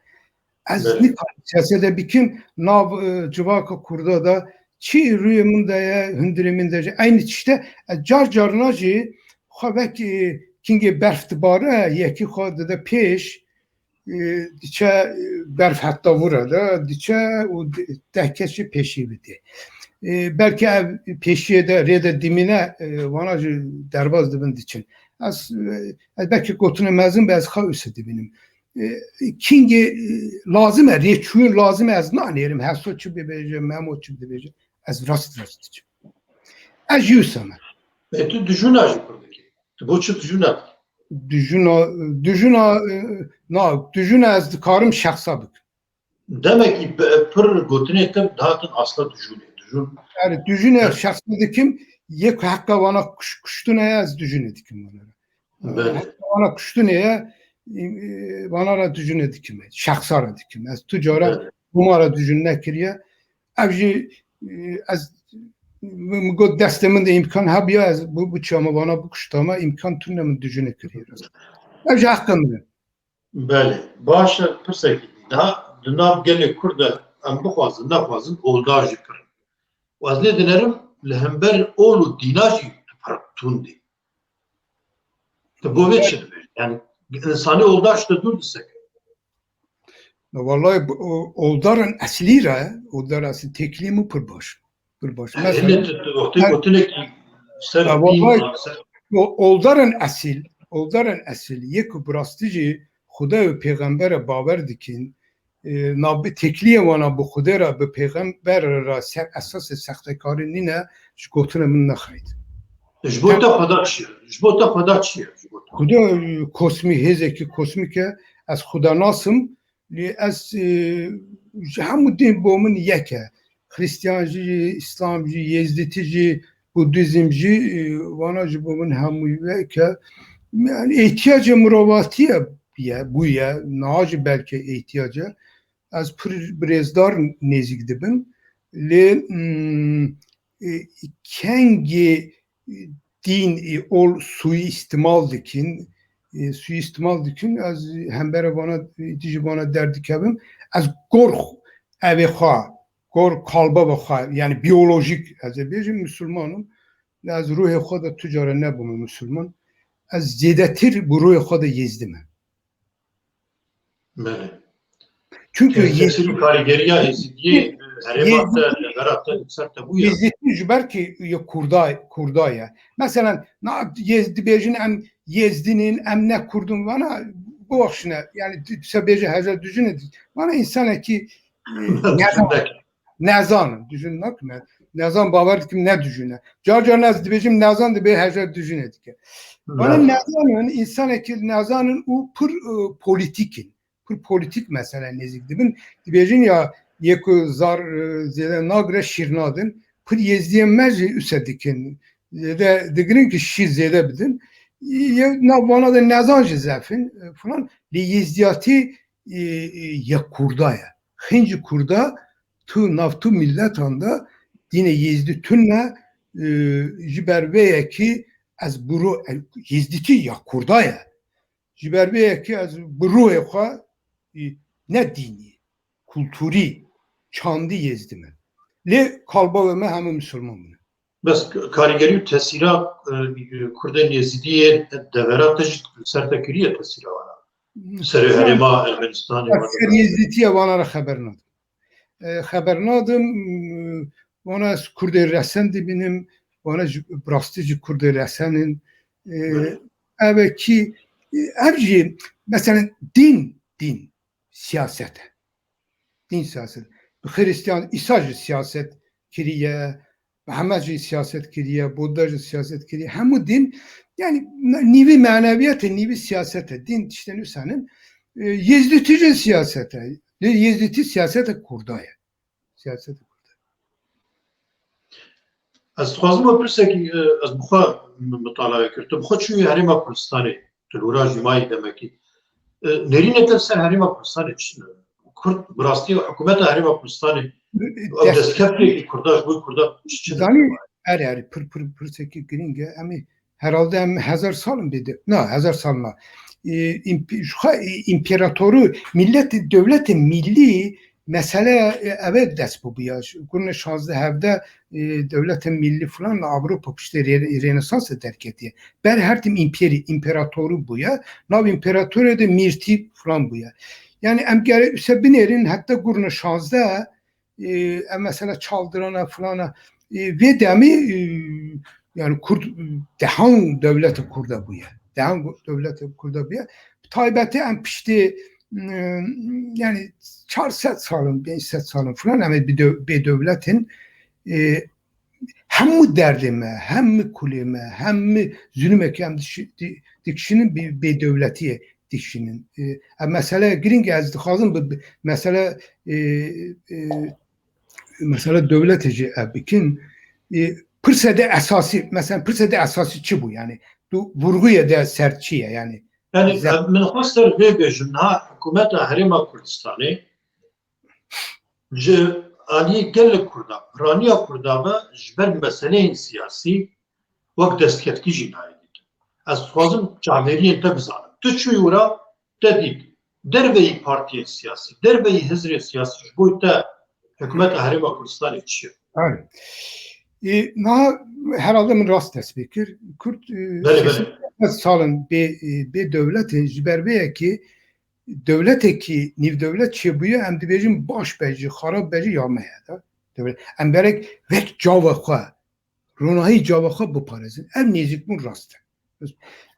Ez nikarim siyasete bikim. Nav, e, civaka Kurda da çi rûyê min de ye, hundirê min de ye. Eynî tişte, ez car carna jî xwe wek, e, kingê berf dibare, yekî xwe dide pêş, e, diçe, e, berf heta vura de diçe û di-, deh kes jî pêşî bidê. E, belkî ev pêşiyê de rê de dimîne, e, vana jî derbas dibin diçin. Ez, e, ez belkî gotinê mezin be, ez xwe wisa dibînim. E, kingê, e, lazim e, rêçûyîn lazim e, ez nanêrim, Heso çi bibêje, Memo çi dibêje, ez rast rast diçim. Ez jî wisa me. E, tu dijûna jî kur dikî. Tu bo çi dijûna dikî? Dijûna, dijûna, e, na, dijûna ez dikarim şexsa bikim. Demekî bi-, pir gotinê te dihatin asla dijûnê. Dijûn. Yani dijûnê şexsî dikim, yek heqa vana kuş-, kuştine ye, ez dijûnê dikim vana. Belê. Heqa vana kuştine ye, e, vana ra dijûnê dikim. Şexsa ra dikim. Ez tu cara Belê. Bûma ra dijûn nekiriye. Ev jî, e, ez, min, min got destê min de îmkan hebiya, ez bu, bu çama vana bikuştama, îmkan tune min dijûnê kiriye. Ev jî heqa min e. Belê. Baş e, pirsekî dî. Niha di nav gelê Kurd de em bixwazin, nexwazin, oldar jî pir in. Û ez lê dinerim li hember ol û dîna jî tu pir tund î. Tu bo vê çi dibêjî? Yani, insanê oldar ji te dûr diseke. Na, vallahi, bu, o, oldarên eslî re, oldar eslî têkiliyê min pir baş. Pir baş. Mesela, tu, tu, tu, her, gotinekî ser ya, dîn, vallahi, ser o, oldarên esil, oldarên esil, yek ku bi rastî jî Xuda û pêxembere bawer dikin, e, na bi têkiliyê wana bi Xudê re, bi pêxember re ser esasê sextekarî nîne, ji gotinê min nexeyt. Ji bo te xweda çi ye? Ji bo te xweda çi ye? Ji bo te. Xuda, e, kosmî, hêzekî kosmîk e. Ez Xuda nasim, lê ez, e, ji hemû din bo min yek e. Xristiyan jî, Îslam jî, Yêzdîtî jî, Budîzm jî, e, vana ji bo min hemû yek e. Yani, îhtiyacê mirovatî ye, ye, bûye, niha jî belkî îhtiyac e. Ez pir bi rêzdar nêzîk dibim. Lê, mm, e, kengê dîn, e, ol suîîstimal dikin, e, suîîstimal dikin, ez hembere vana, e, dijî vana derdikevim. Ez gor xw-, evê xwe, gor kalbava xwe, yani biyolojîk, ez ê bêjim, misilman im. Ez ruhê xwe de tu care nebûme misilman. Ez zêdetir bi ruhê xwe de yêzdi me. Belê. Çünkü e, tesîr û karîgeriya Êzidiyê, e, herêma te, devera te, ser te bûye. Yêzîtî ji ber ki ye Kurda, Kurda ye. Mesela, na, Yêz-, dibêjin em Yêzdîn in, em ne Kurd in, vana, bibexşine, yani, tu, tu se bêje hezar dijûnê, vana, insanekî, e, nezan, nezan in, dijûn nakin, nezan bawer dikim ne dijûn e. Car car ez dibêjim nezan, dibê hezar dijûnê dike. Vana, nezan in, insanekî nezan in û pir, e, polîtîk in. Pir polîtîk mesele nêzîk dibin. Dibêjin ya yê ku zar, e, zêde nagire şîr nadin. Pir Yêzdiyên me jî wisa dikin. Zêde digirin ki şîr zêde bidin. Yê nav vana de nezan jî zef in, e, filan. Lê Yêzdiyatî, e, e, yek Kurda ye. Xêncî Kurda tu nav tu miletan de dînê Yêzdî tune, e, ji ber vê yekî ez buro, e, Yêzdîtî ya Kurda ye. Ji ber vê yekê ez bi ruhê xwe, e, ne dînî, kulturî, çandî Yêzdî me. Lê kalbavê me hemû misilman bûne. Bes karîgerî û tesîra, e, Kurdên Yêzîdî yê devera te jî li ser te kiriye tesîra wana? Serê herêma Ermenistanê. Ser Yêzdîtiye vana re xeber nadim. E, xeber nadim, e, vana ez Kurdê resen dibînim, vana ji, bi rastî jî Kurdê resen in. E, Evet. Ev e ki, e, ev jî, mesela din, din, siyaset e. Din siyaset. Bi Xristiyan, Îsa jî siyaset kiriye, Mehemmed jî siyaset kiriye, Budda jî siyaset kiriye. Hemû din, yani, nîvî meneviyet e, nîvî siyaset e. Din tiştên wisa nin. E, Yêzdîtî jî siyaset e. Lê Yêzdîtî siyaseta Kurda ye. Siyaseta Kurda. Ez dixwazim we pirsekî, e, ez bi xwe mi-, mitala kir. Tu bi xwe çûyî Herêma Kurdistanê. Tu li wira jî mayî demekî. E, nêrînê te ser Herêma Kurdistanê çi ne? Kurd bi rastî hikûmeta Herêma Kurdistanê, ew Dest- destkeftiyekî Kurda ji bo Kurda çi çi Zanî, destkeftiyekî? Erê, erê, pir, pir, pirsekî girîng e. Em ê herhalde em hezar sal in bê de-, na, hezar sal na. E, împ-, ji xwe, e, împeratorû, milletê, dewletê millî mesele, e, eve dest bû bûya. Kurne şazdeh hevdeh, e, dewletên millî filan li Ewropa piştê Rê-, Rênesansê derketiye. Ber her tim împerî, împeratorî bûye. Nav împeratorê de mîrtî filan bûye. Yani em gere üse binêrin heta kurne şazdeh, e, em mesela çaldirana filana, e, vê demê, e, yani Kurd, dehan dewleta Kurda bûye. Dehan dewleta Kurda bûye. Bi taybetî em piştê, e, yani çar sed salin, pênc sed salin filan em ê bi dew-, bê dewletin, e, hemû derdê me, hemû kulê me, hemû zulmekî em dişi-, di-, dikişînin bi bêdewletiyê dikişînin. E, ev mesele girîng e, ez dixwazim bi, bi mesele, e, e, mesele dewletê jî ev bikin. E, pirse de esasî, mesela pirse de esasî çi bû yani? Tu vurguye de ser çi ye yani? Yani, Ze- e, min xwest ser vê bêjim, niha hikûmeta Herêma Kurdistanê ji aliyê gelek Kurda, piraniya Kurda ve ji ber meseleyên siyasî wek destkeftî jî nayê dîtin. Ez dixwazim çavêriyên te bizanim. Tu çûyî wira, te dît derveyî partiyên siyasî, derveyî hizrên siyasî ji bo te hikûmeta Herêma Kurdistanê çi ye? Erê. E, niha herhalde min rast dest pê kir. Kurd, e, Belê, belê. şeş sed salin bê, e, bê dewletê ji ber vê yekê dewletekî nîvdewlet çêbûye, em dibêjin baş be jî, xarab be jî ya me ye de. Dewlet, em gerek wek çava xwe, ronahî çava xwe biparêzin. Ev nêzîkbûn rast e.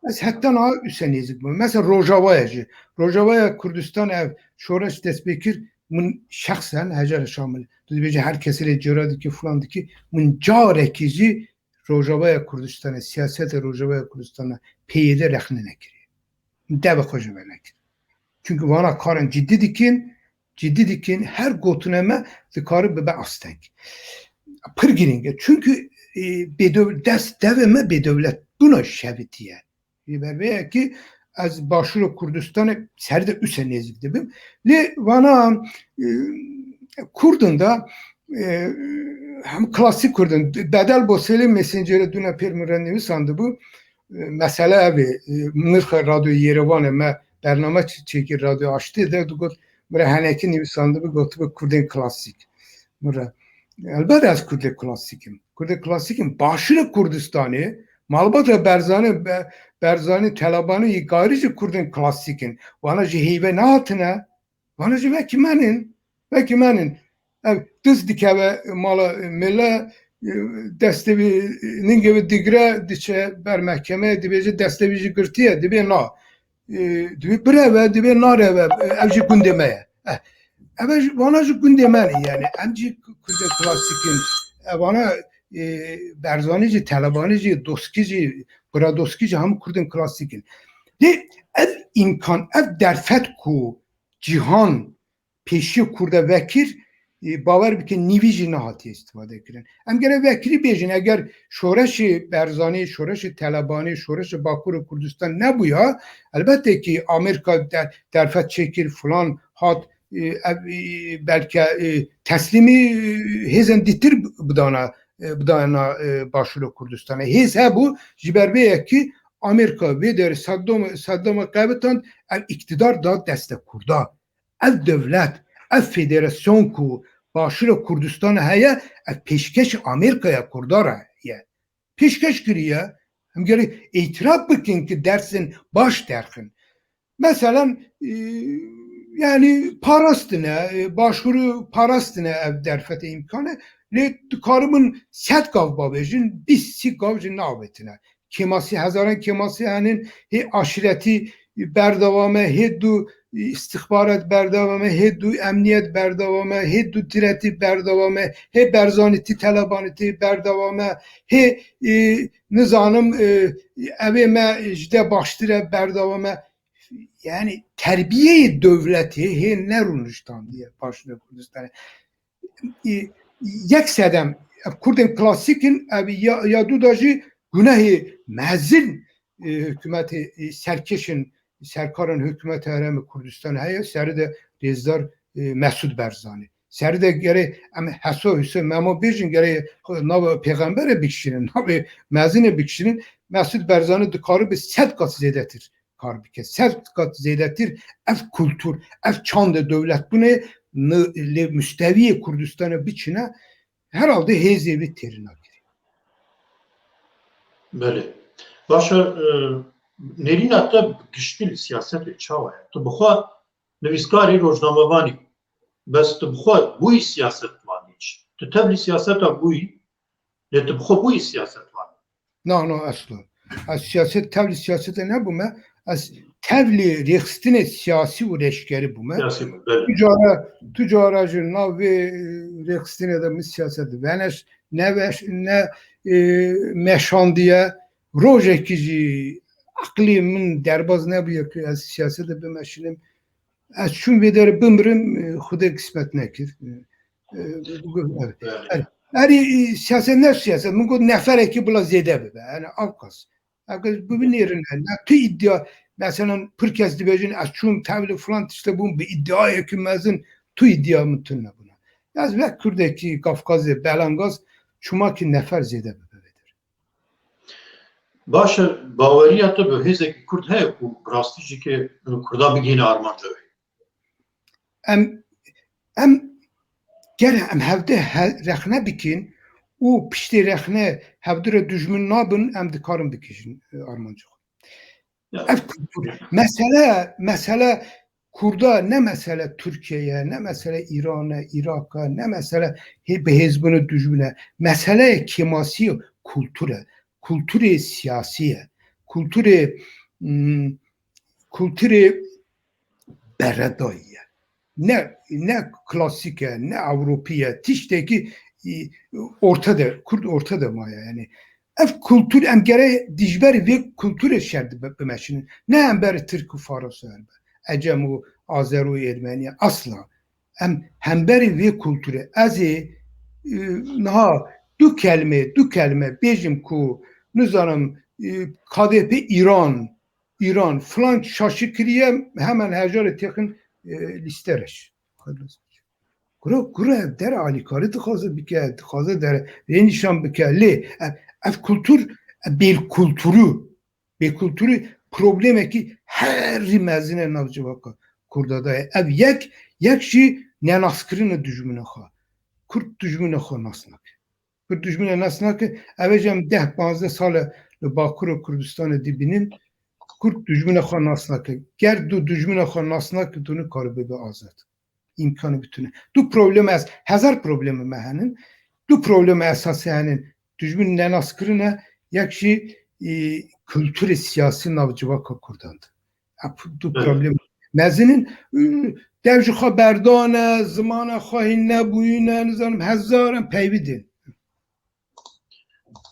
Ez heta niha üse nêzik bûm. Mesela Rojavaya jî. Rojavaya Kurdistan ev şoreş dest pê kir, min şexsen, Hecer Şamil, tu dibêje her kesê lê cêra dikî, filan dikî, min carekî jî Rojavaya Kurdistanê, siyaseta Rojavaya Kurdistanê P Y D rexne nekiriye. Min deva xwe ji me nekir. Çünkü vana karin ciddi dikin, ciddi dikin, her gotine me dikare bibe asteng. Pir girîng e. Çünkü, e, bêdew-, dest devê me bêdewlet bûna şevitiye. Ji ber vê yekê ez Başûra Kurdistanê ser de üse nêzik dibim. Lê vana, e, Kurdin de, e, hem klasîk Kurdin, Bedel Boselê Messengerê dûne pêr min re nivîsandibû. E, mesele ev e, e, nirxe Radyo Yerevanê me bername çi-, çêkir Radyo Aştê de digot, min re henekî nivîsandibû, gotibû Kurdên klasîk. Min re, elbet ez Kurdê klasîk im. Kurdê klasîk im. Başûrê Kurdistanê, malbata Berzanî, Be-, Berzanî, Telebanî, yî garî jî Kurdên klasîk in. Wana jî heyve nehatine, wana jî vekî menin. Vekî menin. Ev diz dikeve mala mele, e, destê wî, ningê wî digre, diçe ber mehkemeyê, dibêje destê wî jî girtiye, dibê na. E, dibê bireve, dibê nareve, e, ev jî gundê me ye. Eh, ev jî, vana jî gundê me ne, yani, em jî Kurdên klasîk in. E, vana, e, Berzanî jî, Telebanî jî, Doskî jî, Bira Doskî jî hemû Kurdên klasîk in. Lê ev îmkan, ev derfet ku cîhan pêşiya Kurda vekir, e, bawer bikin nîvî jî nehatiye îstîfade kirin. Em gerek vekirî bêjin, eger şoreşê Berzanî, şoreşê Telebanî, şoreşê Bakurê Kurdistan nebûya, elbette ki Amerîka der-, derfet çêkir, filan hat, e, ev, e, belke, e, teslîmî, e, hêzên dîtir bidana, e, bidana, e, Başûra Kurdistanê. Hêz hebû, ji ber vê yekî Amerîka vê derê Saddam, Saddamê qewitan, ev îktidar da destê Kurda. Ev dewlet, ev federasyon ku Başûra Kurdistanê heye, ev pêşkêşî Amerîkaya Kurda re ye. Pêşkêş kiriye. Em gerek îtiraf bikin ki dersên baş derxin. Meselen, e, yani parastine, e, Başûrû parastine ev derfetê îmkane, lê dikaribin sed gav bavêjin, bîst sî gav jî navêtine. Kêmasî, hezaran kêmasî henin, hê aşîretî berdewam e, hê du îstixbarat berdewam e, hê dû emniyet berdewam e, hê dû diretî berdewam e, hê Berzanî tî, Telebanî tî berdewam e, hê, e, nizanim, e, evê me ji de baştir e berdewam e. Yani terbiyeyê dewletê hê nerûniştandiye Başûrê Kurdistanê. E, yek sedem, ev Kurdên klasîk in, ev ya, ya dû da jî gunehê mezin, e, hikûmetê, e, serkêşin, serkarên hikûmetê Herêmê Kurdistanê heye, serî de rêzdar, e, Mesûd Barzanî. Serî de gerê em Heso Hüseyin Memo bêjin, gerê navê pêxemberê bikişînin, navê mezinê bikişînin. Mesûd Barzanî dikaribe sed qat zêdetir kar bike. Sed qat zêdetir ev kultur, ev çandê dewletbûnê ni-, lê mustewiyê Kurdistanê biçine, herhalde hêzê wî têrî nakirî. Belê. Baş e, e, nêrîna te giştî li siyasetê çawa ye? Tu bi xwe nivîskarî, rojnamevanî, bes tu bi xwe bûyî siyasetvanî jî. Tu tevlî siyaseta bûyî, lê tu bi xwe bûyî siyasetvanî. Na, na, esla. Ez siyaset, tevlî siyasete nebûme. Ez tevlî rêxistinê siyasî û leşkerî bûme. Siyasî bû, belê. Tu cara, tu cara ji nav vê, e, rêxistinê de min siyaset veneş-, neveş-, ne, e, meşandiye. Rojekî jî eqlê min derbaz nebûye ku ez siyasete bimeşinim. Ez çûm vê derê bimirim, e, Xwedê kismet nekir. E, e, evet. Belê. Erê, e, siyaset ne siyaset. Min got neferekî bila zêde bibe. Yani avkas. Eger binêrin, ne tu îdia, mesela pir kes dibêjin, ez çûm tevlî filan tişte bûm, bi îdiayekî mezin, tu îdia min tune bûne. Ez wek Kurdekî Kafkazê belangaz, çûma ki nefer zêde bibe vê derê. Baş e, baweriya te bi hêzekî Kurd heye ku bi rastî jî ke Kurda bigihîne armanca wê? Em, em, gere em hevde he-, rexne bikin û piştê rexne hevdu re dijmin nabin, em dikarin bikişin, e, armanca xwe. Ya. Ev kultur. Mesele, mesele Kurda ne mesele Türkiye ye, ne mesele Îran e, Îrak e, ne mesele hê-, bi hêzbûnê dijmin e. Meseleyê kêmasî kultur e. Kulturê siyasî ye. Kulturê, hmm, kulturê beredayî ye. Ne, ne klasîk e, ne Ewropî ye. Tiştekî, e, orta de, Kurd orta de maye. Yani ev kultur em gere dijber vê kulturê şer dibe-, bimeşinin. Ne hember Tirk û Faris û Erbe, Ecem û Azer û Ermeniye. Asla. Em hemberî vê kulturê. Ez ê, e, niha du kelme, du kelme bêjim ku nizanim, e, K D P Îran, Îran filan şaşî kiriye, hemen hejarê têxin, e, lîste reş. Kure, kure der alîkarî dixwaze bike, dixwaze der rê nîşan bike. Lê ev, ev kultur, ev bêlkulturî, bêkulturî problemekî herî mezin e nav civaka Kurda de ye. Ev yek, yek jî nenaskirine dijmina xwe. Kurd dijmina xwe nas nake. Kurd dijmina nas nake. Ev ê jî em deh panzdeh sal e li Bakurê Kurdistanê dibînin. Kurd dijmina xwe nas nake. Ger tu dijmina xwe nas nake, tu nikarî bibe azad. Îmkanê bi tune. Du problema es-, hezar problema me henin. Du problema esasî henin. Dijmin nenaskirine, yek jî, e, kulturê siyasî nav civaka Kurdan de. Ev du problem mezin in. E, dev ji xwe berdane, zimana xwe hîn nebûyîne, nizanim hezaran peyvî din.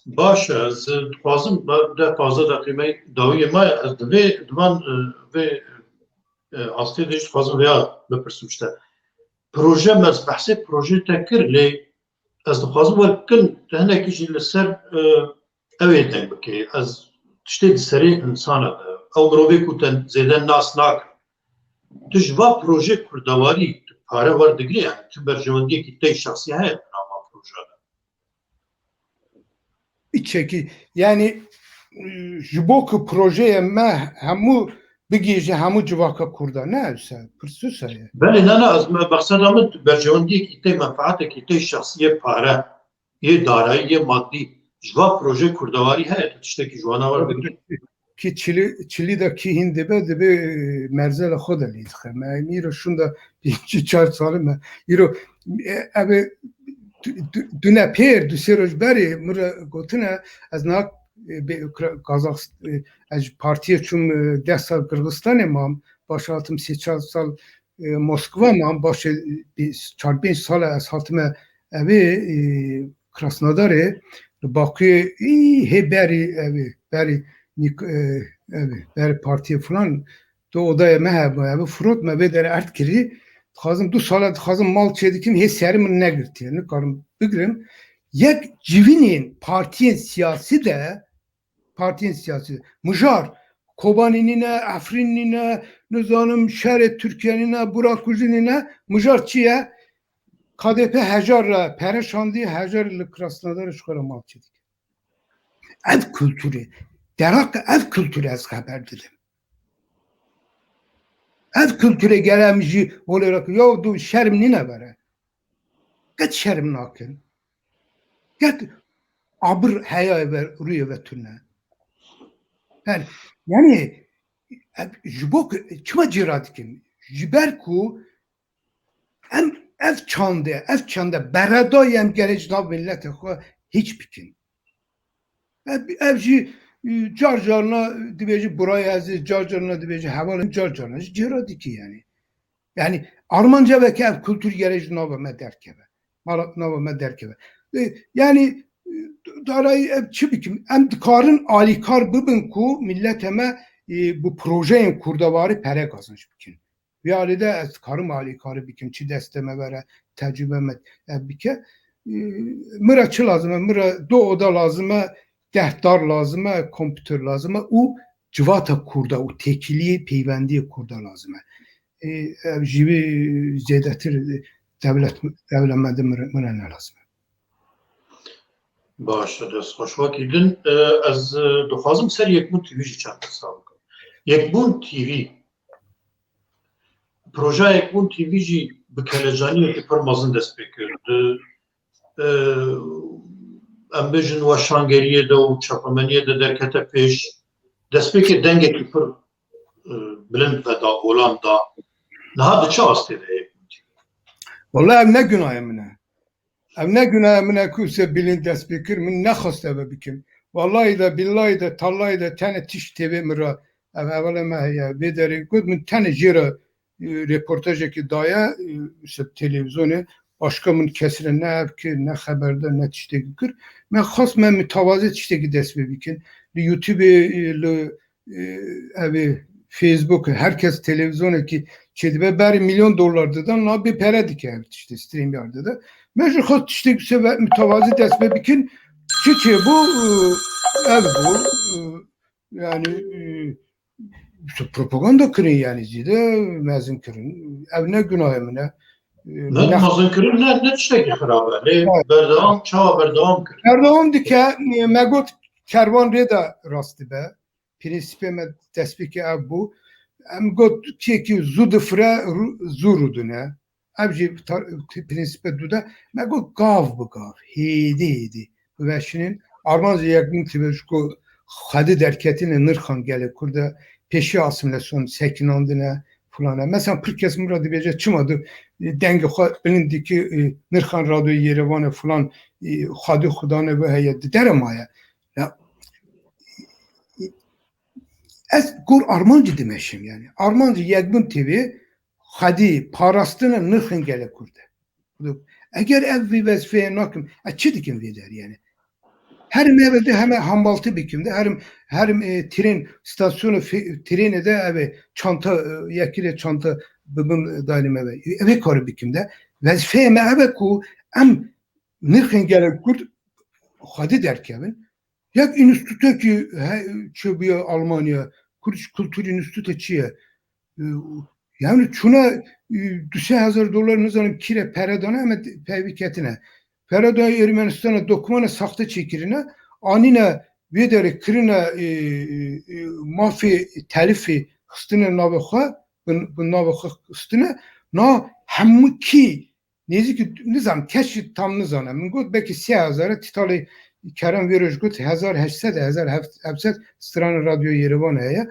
Baş e, ez dixwazim, deh panzdeh deqî me dawiyê me ye, ez di vê, di van, e, vê, e, astê de jî dixwazim vêya bipirsim ji te. Proje, me behsê projê te kir, lê ez dixwazim wek kin tu hinekî jî li ser, e, ew ê deng bikê. Ez tiştê di serê insana de, ew mirovê ku te zêde nas nakin. Tu ji va projê kurdewarî tu pare werdigirî, yani tu berjewendiyekî te yê şexsî heye di nava proje de? Hiç çekî, yani, e, ji bo ku projeyê me hemû bigihîje hemû civaka Kurda, ne wisa, pirsûsa ye. Belê, ne, ne, ez me, mexseda min berjewendiyekî te, menfaatekî te şexsî yê pare, yê darayî, yê madî, ji va projê kurdewarî heye, tu tiştekî ji wana werbigirî? Kî çilî, çilî de kî hîn dibe, dibe, e, merzela xwe de lê dixe. Me, em îro şûnda pêncî çar sal e me. Îro, e, ev ê du-, du-, dune pêr, du sê roj berê min re gotine, ez niha, e, bê-, Kra-, Kazax-, e, ez ji partiyê çûm, e, deh sal Qirgizistanê mam. baş hatim sê çar sal, e, Moskva, ma başê, e, çar pênc sal e ez hatime evê, e, Krasnodarê, li Bakuyê, î, hê berî evê, berî Nîk-, e, evê, berî partiyê filan, tu odaya me hebû, evê firot me vê derê erd kirî, dixwazim du sala dixwazim mal çêdikim, hê serî min negirtiye, nikarim bigirim. Yek civînên partiyên siyasî de, partiyên siyasî de, mijar, Kobanî nîne, Efrîn nîne, nizanim şerê Tirkiye nîne, Burak Kujî nîne, mijar çi ye? K D P hejar re pere şandî, hejar li Krasnodarê ji xwe re mal çêdike. Ev kulturê, derake ev kulturê ez xeber didim. Ev kulturê gere em jî holê re, ya du şerm nîne vere. Qet şerm nakin. Qet abir heya ve, rûyê ve tune. Yani, yani, ev, ji bo ku, çima cêra dikin? Ji ber ku em ev çandê, ev çandê beredayî em gerê ji nav milletê xwe hîç bikin. Ev, ev jî, e, car carna dibêje buraya ez ê, car carna dibêje heval, car carna jî cêra dike yani. Yani armanca veke ev kultur gerê ji nava me derkeve. Mala nava me derkeve. E, yani, e, darayî ev çi bikim? Em dikarin alîkar bibin ku milletê me, e, bi projeyên kurdewarî pere kazanç bikin. Vê alî de ez karim alîkarî bikim, çi destê me vere, tecrûbe me ev bike. Ee, Min re çi lazim e? Min re du oda lazim e, deh dar lazim e, kompûter lazim e û civata kurda û têkiliyê peywendiyê kurda lazim e. Ee, ev jî wî zêdetir dewlet, dewlemendê min re, min re ne lazim e. Baş e, dest xweş. Wekî din, e, ez, e, dixwazim ser Yekbûn T V jî çend qisa bikim. Yekbûn T V, projeya Yekbûn T V jî bi kelecaniyekî pir mezin dest pê kir. Di, e, em bêjin weşangeriyê de û çapemeniyê de derkete pêş. Destpêkê dengekî pir, e, bilind veda, olan da. Niha di çi astê de ye Yekbûn T V? Wele ev ne gunahê min e. Ev ne gunahê min e ku se bilind dest pê kir, min nexwest eve bikim. Wallahî de, billahî de, tallahî de tenê tişt têvê min re, ev hevalê me heye, vê derê got, min tenê jê re, e, reportajekî daye, e, se televîzyonê, başka min kesî re ne ev kir, ne xeber da, ne tiştekî kir. Me xwest me mitewazî tiştekî dest pê bikin. Li YouTubeê, e, li e, evê Facebook, her kes televîzyonekî çêdibe, berî milyon dolar dida, na bê pere dike ev tiştê, StreamYard dide. Me ji xwe tiştê seve mitewazî dest pê bikin, çi çêbû, e, ev bû, e, yani, e, işte propaganda kirin yani zîde mezin kirin. Ev ne gunahê min e. E, Ne ne mezin kirin, ne, ne tiştekî xirab e. Lê Evet. berdewam, çawa berdewam kirin? Berdewam dike, e, me got kerwan rê de rast dibe. Prensîpê me destpêkê ev bû. Em got kêkî zû difire, rû-, zû rûdine. Ev jî tar-, prensîpê du de. Me got gav bi gav, hêdî hêdî biveşînin. Armanc Yekbûn T V ji ku xwedî derketine nirxan gelê Kurd e, pêşiya asîmîlasyon sekinandine, filan e. Mesela pir kes min re dibêje, çima tu dengê xwe bilind dikî, e, nirxan radyoyê Yerevanê filan, e, xwedî xwedane ve heye, di dere maye. Ya, ez gor armancî dimeşim yani. Armancî Yekbûn T V xwedî parastina nirxên gelê Kurd e. Eger ev vî wezîfeyê nakim, ez çi dikim vê derê yani? Herim eve de heme hambaltî bikim de, herim, herim, e, tren, stasyonu fe-, trene de eve çanta, e, yekî de çanta bibim, e, dalim eve. Eve karî bikim de. Wezîfeyê me eve ku em nirxên gelek Kurd xwedî derkevin. Yek înstîtutekî he-, çêbûye Almanya, Kurdish Kultur Înstîtute çi ye? E, yani çûne, e, du sê hezar dolar nizanim kî re pere dane, em ê peyvî ketine. Pere dane Ermenistana, dokmana saxte çêkirine, anîne vê derê kirine, e, e, e, mafê telifê xistine navê xwe, bi, bi navê xwe xistine, na hemû kî nêzîkî, nizam, kes jî tam nizane. Min got belkî sê hezar e, tîtalê Kerem vê roj got hezar heşt sed, hezar heft sed strana Radyo Yerevan heye.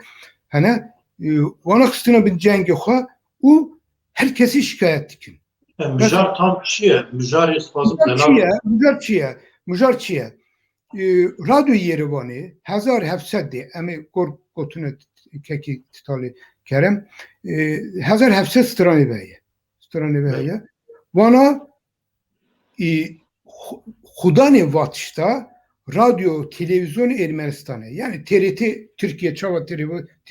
Hene, e, wana xistine bin cengê xwe û her kesî şikayet dikin. E, mijar tam çi ye? Mijarê spazim Mijar çi ye? Mijar çi ye? Mijar çi ye? E, Radyo Yerevanê hezar heft sed de, em ê gor gotine kekî tîtalê Kerem, e, hezar heft sed stranê ve heye. Stranê ve heye. Vana, e, xu-, xudanê vatişta radyo, televîzyonê Ermenistanê. Yani T R T Türkiye, çawa T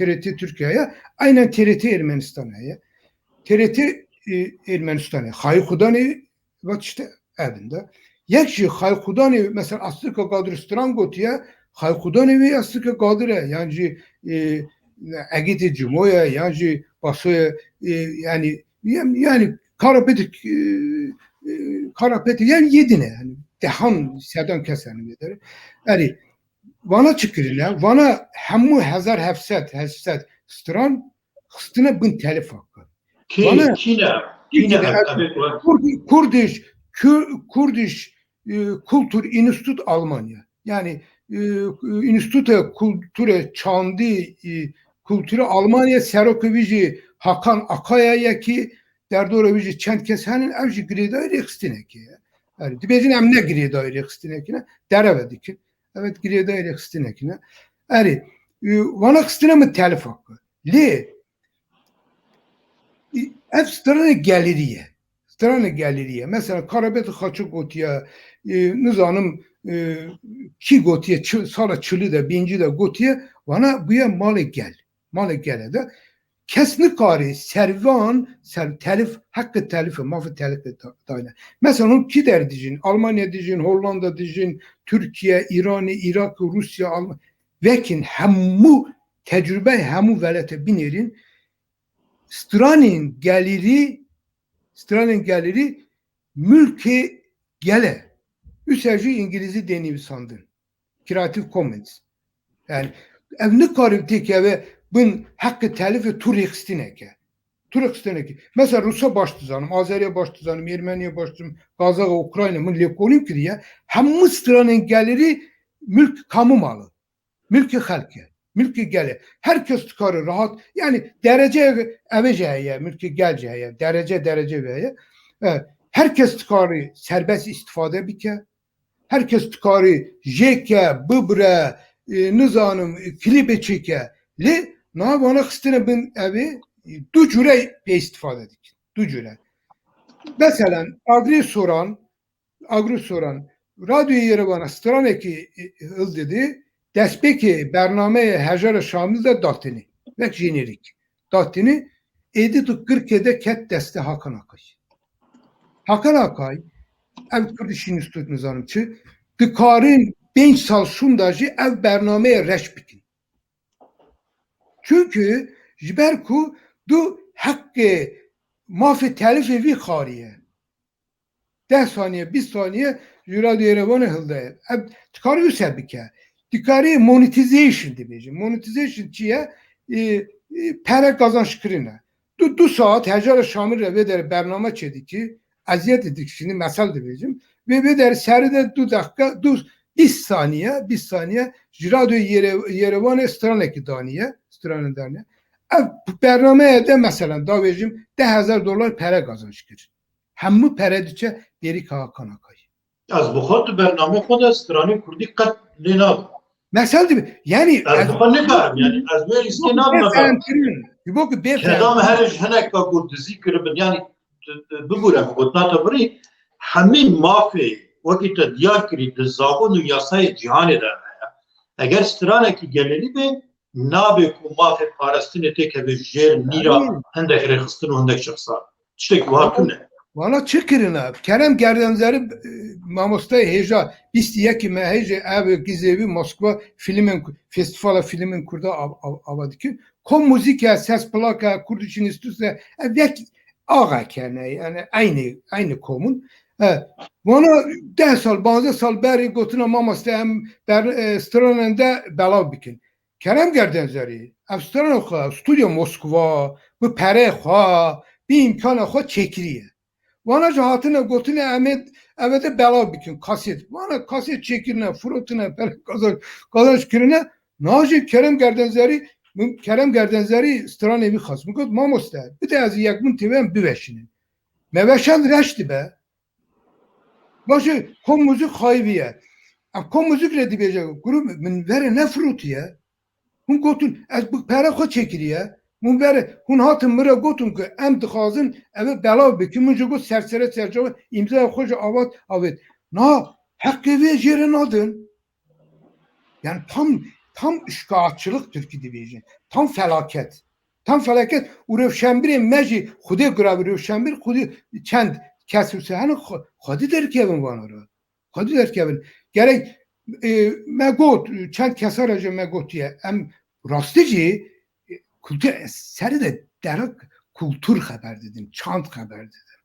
R T Türkiye ya, aynen T R T Ermenistanê ya. T R T, e, Ermenistanê. Xayê xudanê vatişta evin de. Yek jî xayê xudanê, mesela Astika Gadir stran gotiye, xayê xudanê wê Astika Gadir e. Yan jî, e, Egîtê Cimo ye, yan jî Baso ye, e, yani, yani, yani Karapetê, e, e, Karapetê, yani yedine, yani dehan, sedan kes yani vê derê. Yani vana çi kirine? Vana hemû hezar heft sed, heşt sed stran xistine bin telif hakkı. Kî, Vana kî ne? Kî ne? Kî ne? Ev, ev, ev, Kurd-, Kurdiş, Kü-, Kurdiş, e, Kultur Institut Almanya. Yani, e, Institute Kulture Çandi, e, Kulture Almanya, serokê wî jî Hakan Akaya ye ki derdora wî jî çend kes henin, ev jî girêdayî rêxistinekê ye. Yani, dibêjin em ne girêdayî rêxistinekê ne, dereve dikin. Evet, girêdayî rêxistinekê ne. Erê, e, vana xistine min telif hakkı. Lê, e, ev stranê gelêrî ye. Stranê gelêrî ye. Mesela Karabet Xaço gotiye, e, nizanim, e, kî gotiye, çi-, sala çilî de, pêncî de gotiye, vana bûye malê gel. Malê gele de kes nikarê servan, ser telif, heqê telifê, mafê telifê da-, dayne. Mesela hûn kî der dijîn? Almanya dijîn, Hollanda dijîn, Türkiye, Îranê, Îraq, Rûsya, Alm-, vekin hemû tecrûbeyê hemû welete binêrîn. Stranên gelêrî, stranên gelêrî mulkê gel e. Üse jî îngilîzî dê nivîsandin. Creative Commons. Yani ev nikarî têkeve bin heqê telifê tu rêxistineke. Tu rêxistineke. Mesela Rusa baş dizanim, Azeriya baş dizanim, Ermeniya baş dizanim, Gazaxa, Ukrayna min lêkolîn kiriye. Hemû stranên gelêrî mulk kamu malı. Milkê xelk e. Milkê gel e. Her kes dikare rahat, yani derece ev jî heye, milkê gel jî heye. Derece, derece ve heye. E, her kes dikare serbest istifade bike. Her kes dikare jêke, bibire, e, nizanim, e, klîbê çêke. Lê niha vana xistine bin evê, e, du cure pê istifade dikin. Du cure. Meselen, Agri Soran, Agri Soran, Radyoya Yerevanê stranekî, e, hildidî, destpêkê bernameyê Hejara Şamil de datinî. Wek jenerîk. Datinî, êdî tu Kirkê de ket destê Hakan Akay. Hakan Akay, ev Kurdish Institute nizanim çi, dikarin pênc sal şûnda jî ev bernameyê reş bikin. Çünkü ji ber ku du heqê mafê telifê vî xariye. Deh saniye, bîst saniye ji Radyo Yerevanê hildaye. Ev dikarî wisa bike. Dikarî monetization dibêjin. Monetization çi ye? E, e, pere kazanç kirine. Du, du saat Hejara Şamil re vê derê bername çêdikî, eziyetê dikişînî, mesel dibêjim. Vê, vê derê serî de du deqika, du, bîst saniye, bîst saniye ji Radyo Yere-, Yerevanê stranekî daniye, stranê daniye. Ev bernameye de, meselen, davêjim, deh hezar dolar pere kazanç kir. Hemû pere diçe bêrîka Hakan Akay. Ez bi xwe tu bernameyê xwe de stranê kurdî qet lê nabim. Mesel dibe, yani Ez ez bi xwe nikarim, yani ez wê rîskê nabim. Bêfehm kirin. Ji bo ku bêfehm. Keda me here ji hineka ku dizî kiribin, yani tu, tu bibûre, min gotina te birî, hemî mafê wekî te diyar kirî di zabûn û yasayê cîhanê de heye. Eger stranekî gelêrî be, nabe ku mafê parastinê têkeve jêr mîra Aynen. hindek rêxistin û hindek şexsan. Tiştek wiha tune. Vana çi kirine? Kerem Gerdenzerî, e, mamosteyê hêja bîst û yekê mehê jî ev gizêvî Moskva filmên ku-, festîvala filmên kurda av-, av-, ava dikin. Kom muzîk e, ses plak e, Kurdish Institute e, ev yek axa kene, yani aynı, aynı komun. E, vana deh sal, panzdeh sal berî gotina mamoste em ber-, e, stranên de belav bikin. Kerem Gerdenzerî, ev strana xwe, Stûdyo Moskva, bi perê xwe, bi îmkana xwe çêkiriye. Vana jî hatine gotine, em ê eve de belav bikin, kaset. Vana kaset çêkirine, firotine, pere kazanç, kazanç kirine. Niha jî Kerem Gerdenzerî, min Kerem Gerdenzerî stranê wî xwest. Min got, mamoste, bide ez yek bin T V em biveşînin. Me veşand reş dibe. Baş e, kom muzîk xayî bîye. Em kom muzîk re dibêje, guru min vere nefirotiye. Hûn gotin, ez bi pere xwe çêkiriye. Hûn berê, hûn hatin min re gotin ku em dixwazin ev belav bikin. Min jî got sersere serçawe îmzaya xwe ji avat avêt. Na, heqê vê jê re nadin. Yani tam, tam şikaetçilik Tirkî dibêjin. Tam felaket. Tam felaket. Û rewşenbirê me jî Xwedê gura bi rewşenbir, Xwedê çend kes wisa hene xwe-, Xwedê derkevin vana re. Xwedî derkevin. Gerek, e, me got, çend kesa re jî me gotiye, em rastî jî, e, kultur, ez serê de derek kultur xeber didim, çand xeber didim.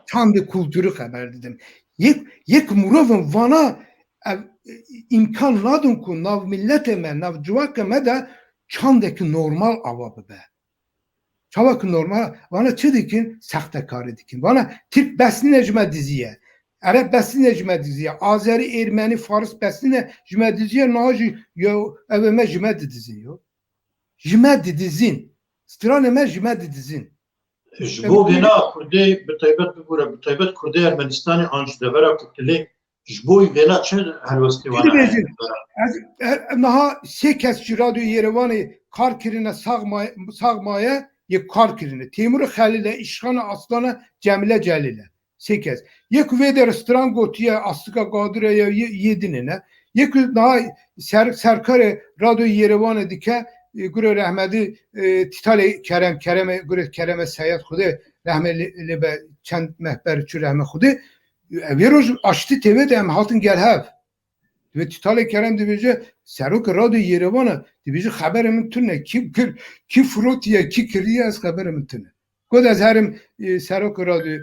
Çandê kulturî xeber didim. Yek, yek mirovin vana ev, e, îmkan nadin ku nav miletê me, nav civakê me de çandekî normal ava bibe. Çawa ki normal, vana çi dikin? Sextekarî dikin. Vana Tirk bes nîne ji me diziye. Ereb bes nîne ji me diziye. Azerî, Ermenî, Faris bes nîne ji me diziye. Niha jî yo, ev me ji me didizin yo. Ji me didizin. Stranê me ji me didizin. Ji bo vêna Kurdê bi taybet bibûre, bi taybet Kurdê Ermenistanê an ji devera Kurtilê Ji bo vêna çi helwestê wan dibêjin? Ez, e, niha sê kes ji Radyo Yerevanê kar kirine, sax maye, sax maye, yek kar kirine. Têmûrê Xelîl e, Îşxana Aslan e, Cemîle Celîl e. Sê kes. Yek vê der stran gotiye, Astika Qadir e, ya yê, yê dinê ne. Yek niha ser, serkarê Radyo Yerevanê dike, e, gure rehmetî, e, Tîtalê Kerem, Kerem e, gure Kerem e Seyed Xwedê rehme lê, lê be çend meh ber çû rehme Xwedê. Vê roj Aştî T V de em hatin gel hev. Divê Tîtalê Kerem dibêje, serokê Radyo Yerevan e, dibêje xeberê min tune. Kî kir, kî firotiye, kî kiriye, ez xeberê min tune. Got ez herim, e, serokê Radyo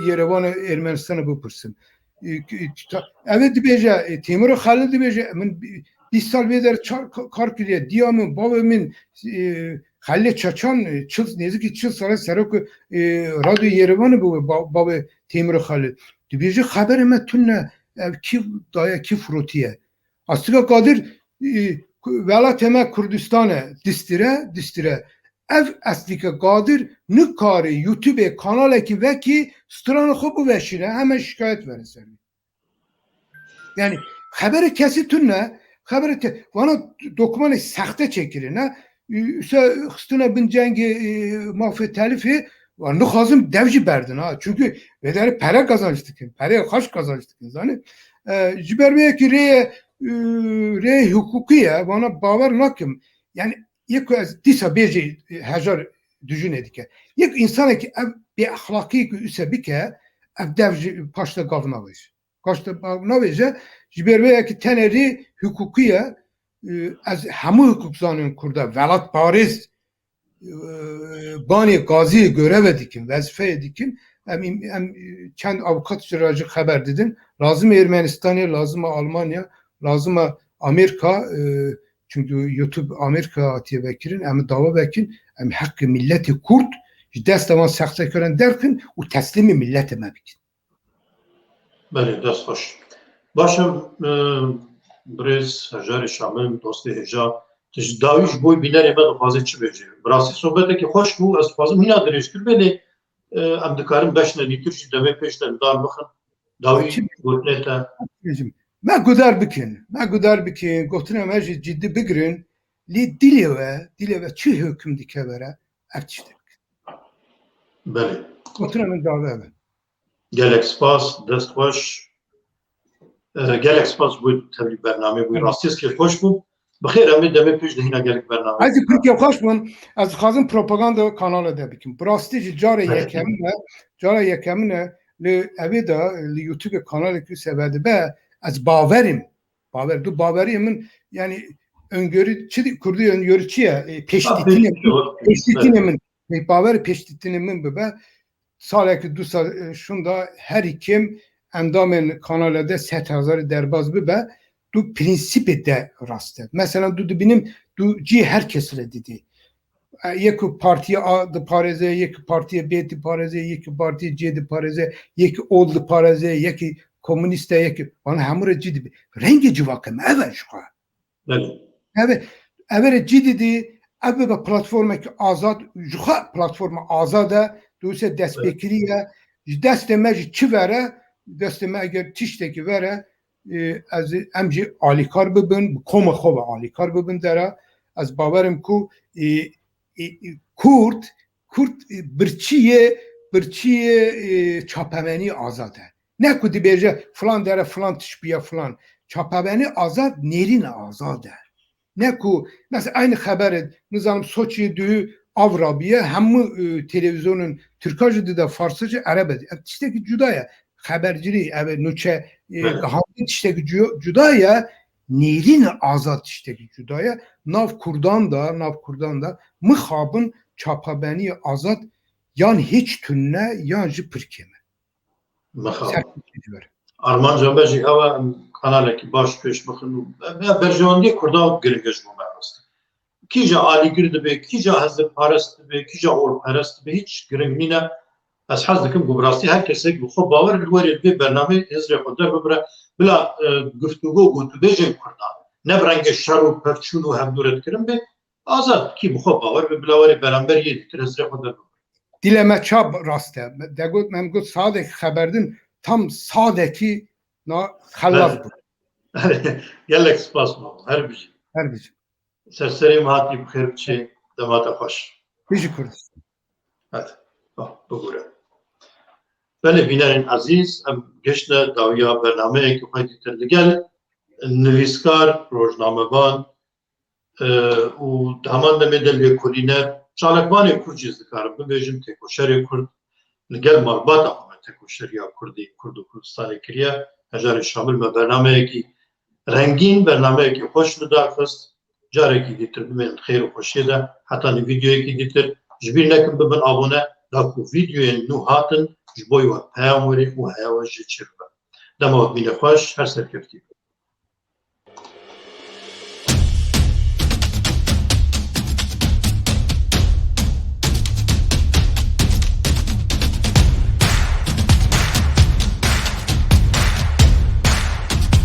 Yerevan e, Ermenistanê bipirsim. E, k-, e, Tîta-, ev ê dibêje, e, Têmûr Xelîl dibêje, min bi-, bîst sal vê der çar ka-, kar kiriye, diya min, bavê min, e, Xelîlê Çaçan, e, çil, nêzîkî çil sal e serokê, e, Radyo Yerevanê bû, ba-, bavê Têmûr Xelîl. Dibêje xeberê me tune, ev kî daye, kî firotiye. Astika Qadir, e, ku-, welatê me Kurdistan e, distire, distire. Ev Aslîke Qadir nikare YouTubeê kanalekî vekî stranê xwe biveşîne, hemen şikayet vere ser wî. Yani xeberê kesî tune, xeberê te-, vana dokumanê sexte çêkirine, û-, ûse xistine bin cengê, e, mafê telifê, wan nixwazim dev jî berdin ha. Çünkü vê derê pere kazanç dikin, pereyê xweş kazanç dikin, zanî. E, ji ber vê yekî rêyê, e, rêyê hukukî ye, vana bawer nakim. Yani yek ku ez dîsa bêjî, e, hejar dijûnê dike. Yek insanekî ev bêexlaqî ku ûse bike, ev dev ji paş de gav navêje. Kaşte ba-, navêje, ji ber vê yekî tenê rê hukukî ye. E, ez hemû hukukzanên Kurda, welatparêz, e, banê gazî göreve dikin, wezîfeyê dikin. Em, em, em, çend avukat ji re jî xeber didin. Lazim e Ermenistanê, lazim e Almanya, lazim e Amerîka, e, çünkü YouTube Amerîka hatiye vekirin, em dava vekin, em heqê milletê Kurd ji destê wan sextekaran derxin û teslîmê milletê me bikin. Belê, dest xweş. Baş e, e, birêz Hejarê Şamil, dostê hêja, tu ji dawî ji bo bînerê me dixwazê çi bêjî? Bi rastî sohbetekî xweş bû, ez dixwazim hîna dirêjtir be, lê, e, em dikarin beşne dîtir jî demê pêş de li dar bixin. Dawî Çi gotinê te. Bêjim. Me gudar bikin. Me gudar bikin. Gotina me jî ciddi bigirin. Lê dilê we, dilê we çi hukm dike vere, ev tiştê bikin. Belê. Gotina min dave be. Gelek spas, dest xweş. E, gelek spas bû tevlî bernamê bû. Hı. Rastî ez kêfxweş bûm. Bi xêr, em ê demê pêş de hîna gelek bernamê. Ez jî pir kêfxweş bûm. Ez dixwazim propaganda kanalê de bikim. Bi rastî jî cara Evet. yekemin e, cara yekemin e li evê de, li YouTube kanalê ku seve dibe, ez bawerim. Bawer, du baweriyê min, yani öngörü, çi di-, Kurdî öngörü çi ye? E, pêşdîtinê, pêşdîtinê min. Pê-, bawer pêşdîtinê min bibe, salekî du sal, e, şunda herî kêm endamên kanalê de sed hezarî derbaz bibe, du prensîpê de rast e. Mesela du dibînim, du cî her kes re didî. E, yek partiya A diparêze, yek partiya B diparêze, yek partiya C diparêze, yek ol diparêze, yek komûnîst e, yek, wana hemû re cî dibî. Rengê civakê me ev e ji xwe. Belê. Ev, ev re cî didî, ev bibe platformekî azad, ji xwe platforma azad e, dûse destpêkirî ye, ji destê me jî çi vere, destê me eger tiştekî vere, e, ez, em jî alîkar bibin, bi koma xwe ve alîkar bibin dera. Ez bawerim ku, e, e, e, Kurd, Kurd, e, birçiyê, birçiyê, e, çapemenî azad e. Ne ku dibêje filan dere filan tişt bûye filan. Çapemenî azad, nêrîne azad e. Ne ku, mesela, aynı xeber e, nizanim Soçiyê duhî av rabûye, hemû, e, televîzyonên Tirka jî dide, Farsa jî, Erebe jî. Ev tiştekî cuda ye. Xebercîlî, ev nûçe, e, Evet. gihandin tiştekî cu-, cuda ye. Nêrîne azad tiştekî cuda ye. Nav Kurdan da, nav Kurdan da mixabin çapemenî azad yan hiç tune yan jî pir kêm e. Mixabin. Ser Armanca me jî ew e, em kanalekî baş pêş bixin û em, em berjewendiyê Kurdan giring e ji bo me rast. Kîja alîgir dibe, kîja hizbperest dibe, kîja olperest dibe, hiç giring nîne. Ez hez dikim ku bi rastî her kesek bi xwe bawer li werê divê bernameyê hizrê xwe derbibire. Bila, e, guftûgo, gotûbêjên Kurdan, ne bi rengê şer û pevçûn û hevdû redkirin be, azad, kî bi xwe bawer be, bila werê beramber yê dîtir hizrê xwe derbibire. Dile me ça rast e. Degot, me got sadek xeberdin, tam sadekî na xelas bû. Gelek spas mamo. Her bijî. Her bijî. Ser serê me hatî bi xêr biçî, dema te xweş. Bijî Kurdistan. Hadi, bak, bigure. Belê bînerên ezîz, em giştine dawiya bernameyekî xwe dîtir li gel nivîskar, rojnamevan, e, û di heman demê de lêkolîner, çalakvanê Kurd jî ez dikarim bibêjim, têkoşerê Kurd, li gel malbata xwe me têkoşeriya Kurdî, Kurd û Kurdistanê kiriye. Hejarê Şamil me bernameyekî rengîn, bernameyekî xweş li dar xist. Carekî dîtir bimînin xêr û xweşiyê de. Heta nî vîdeoyekî dîtir. Ji bîr nekin bibin abone, da ku vîdeoyên nû hatin, ji bo we peyam werê û heya we jê çêbibe. Dema we bimîne xweş, her serkeftî be.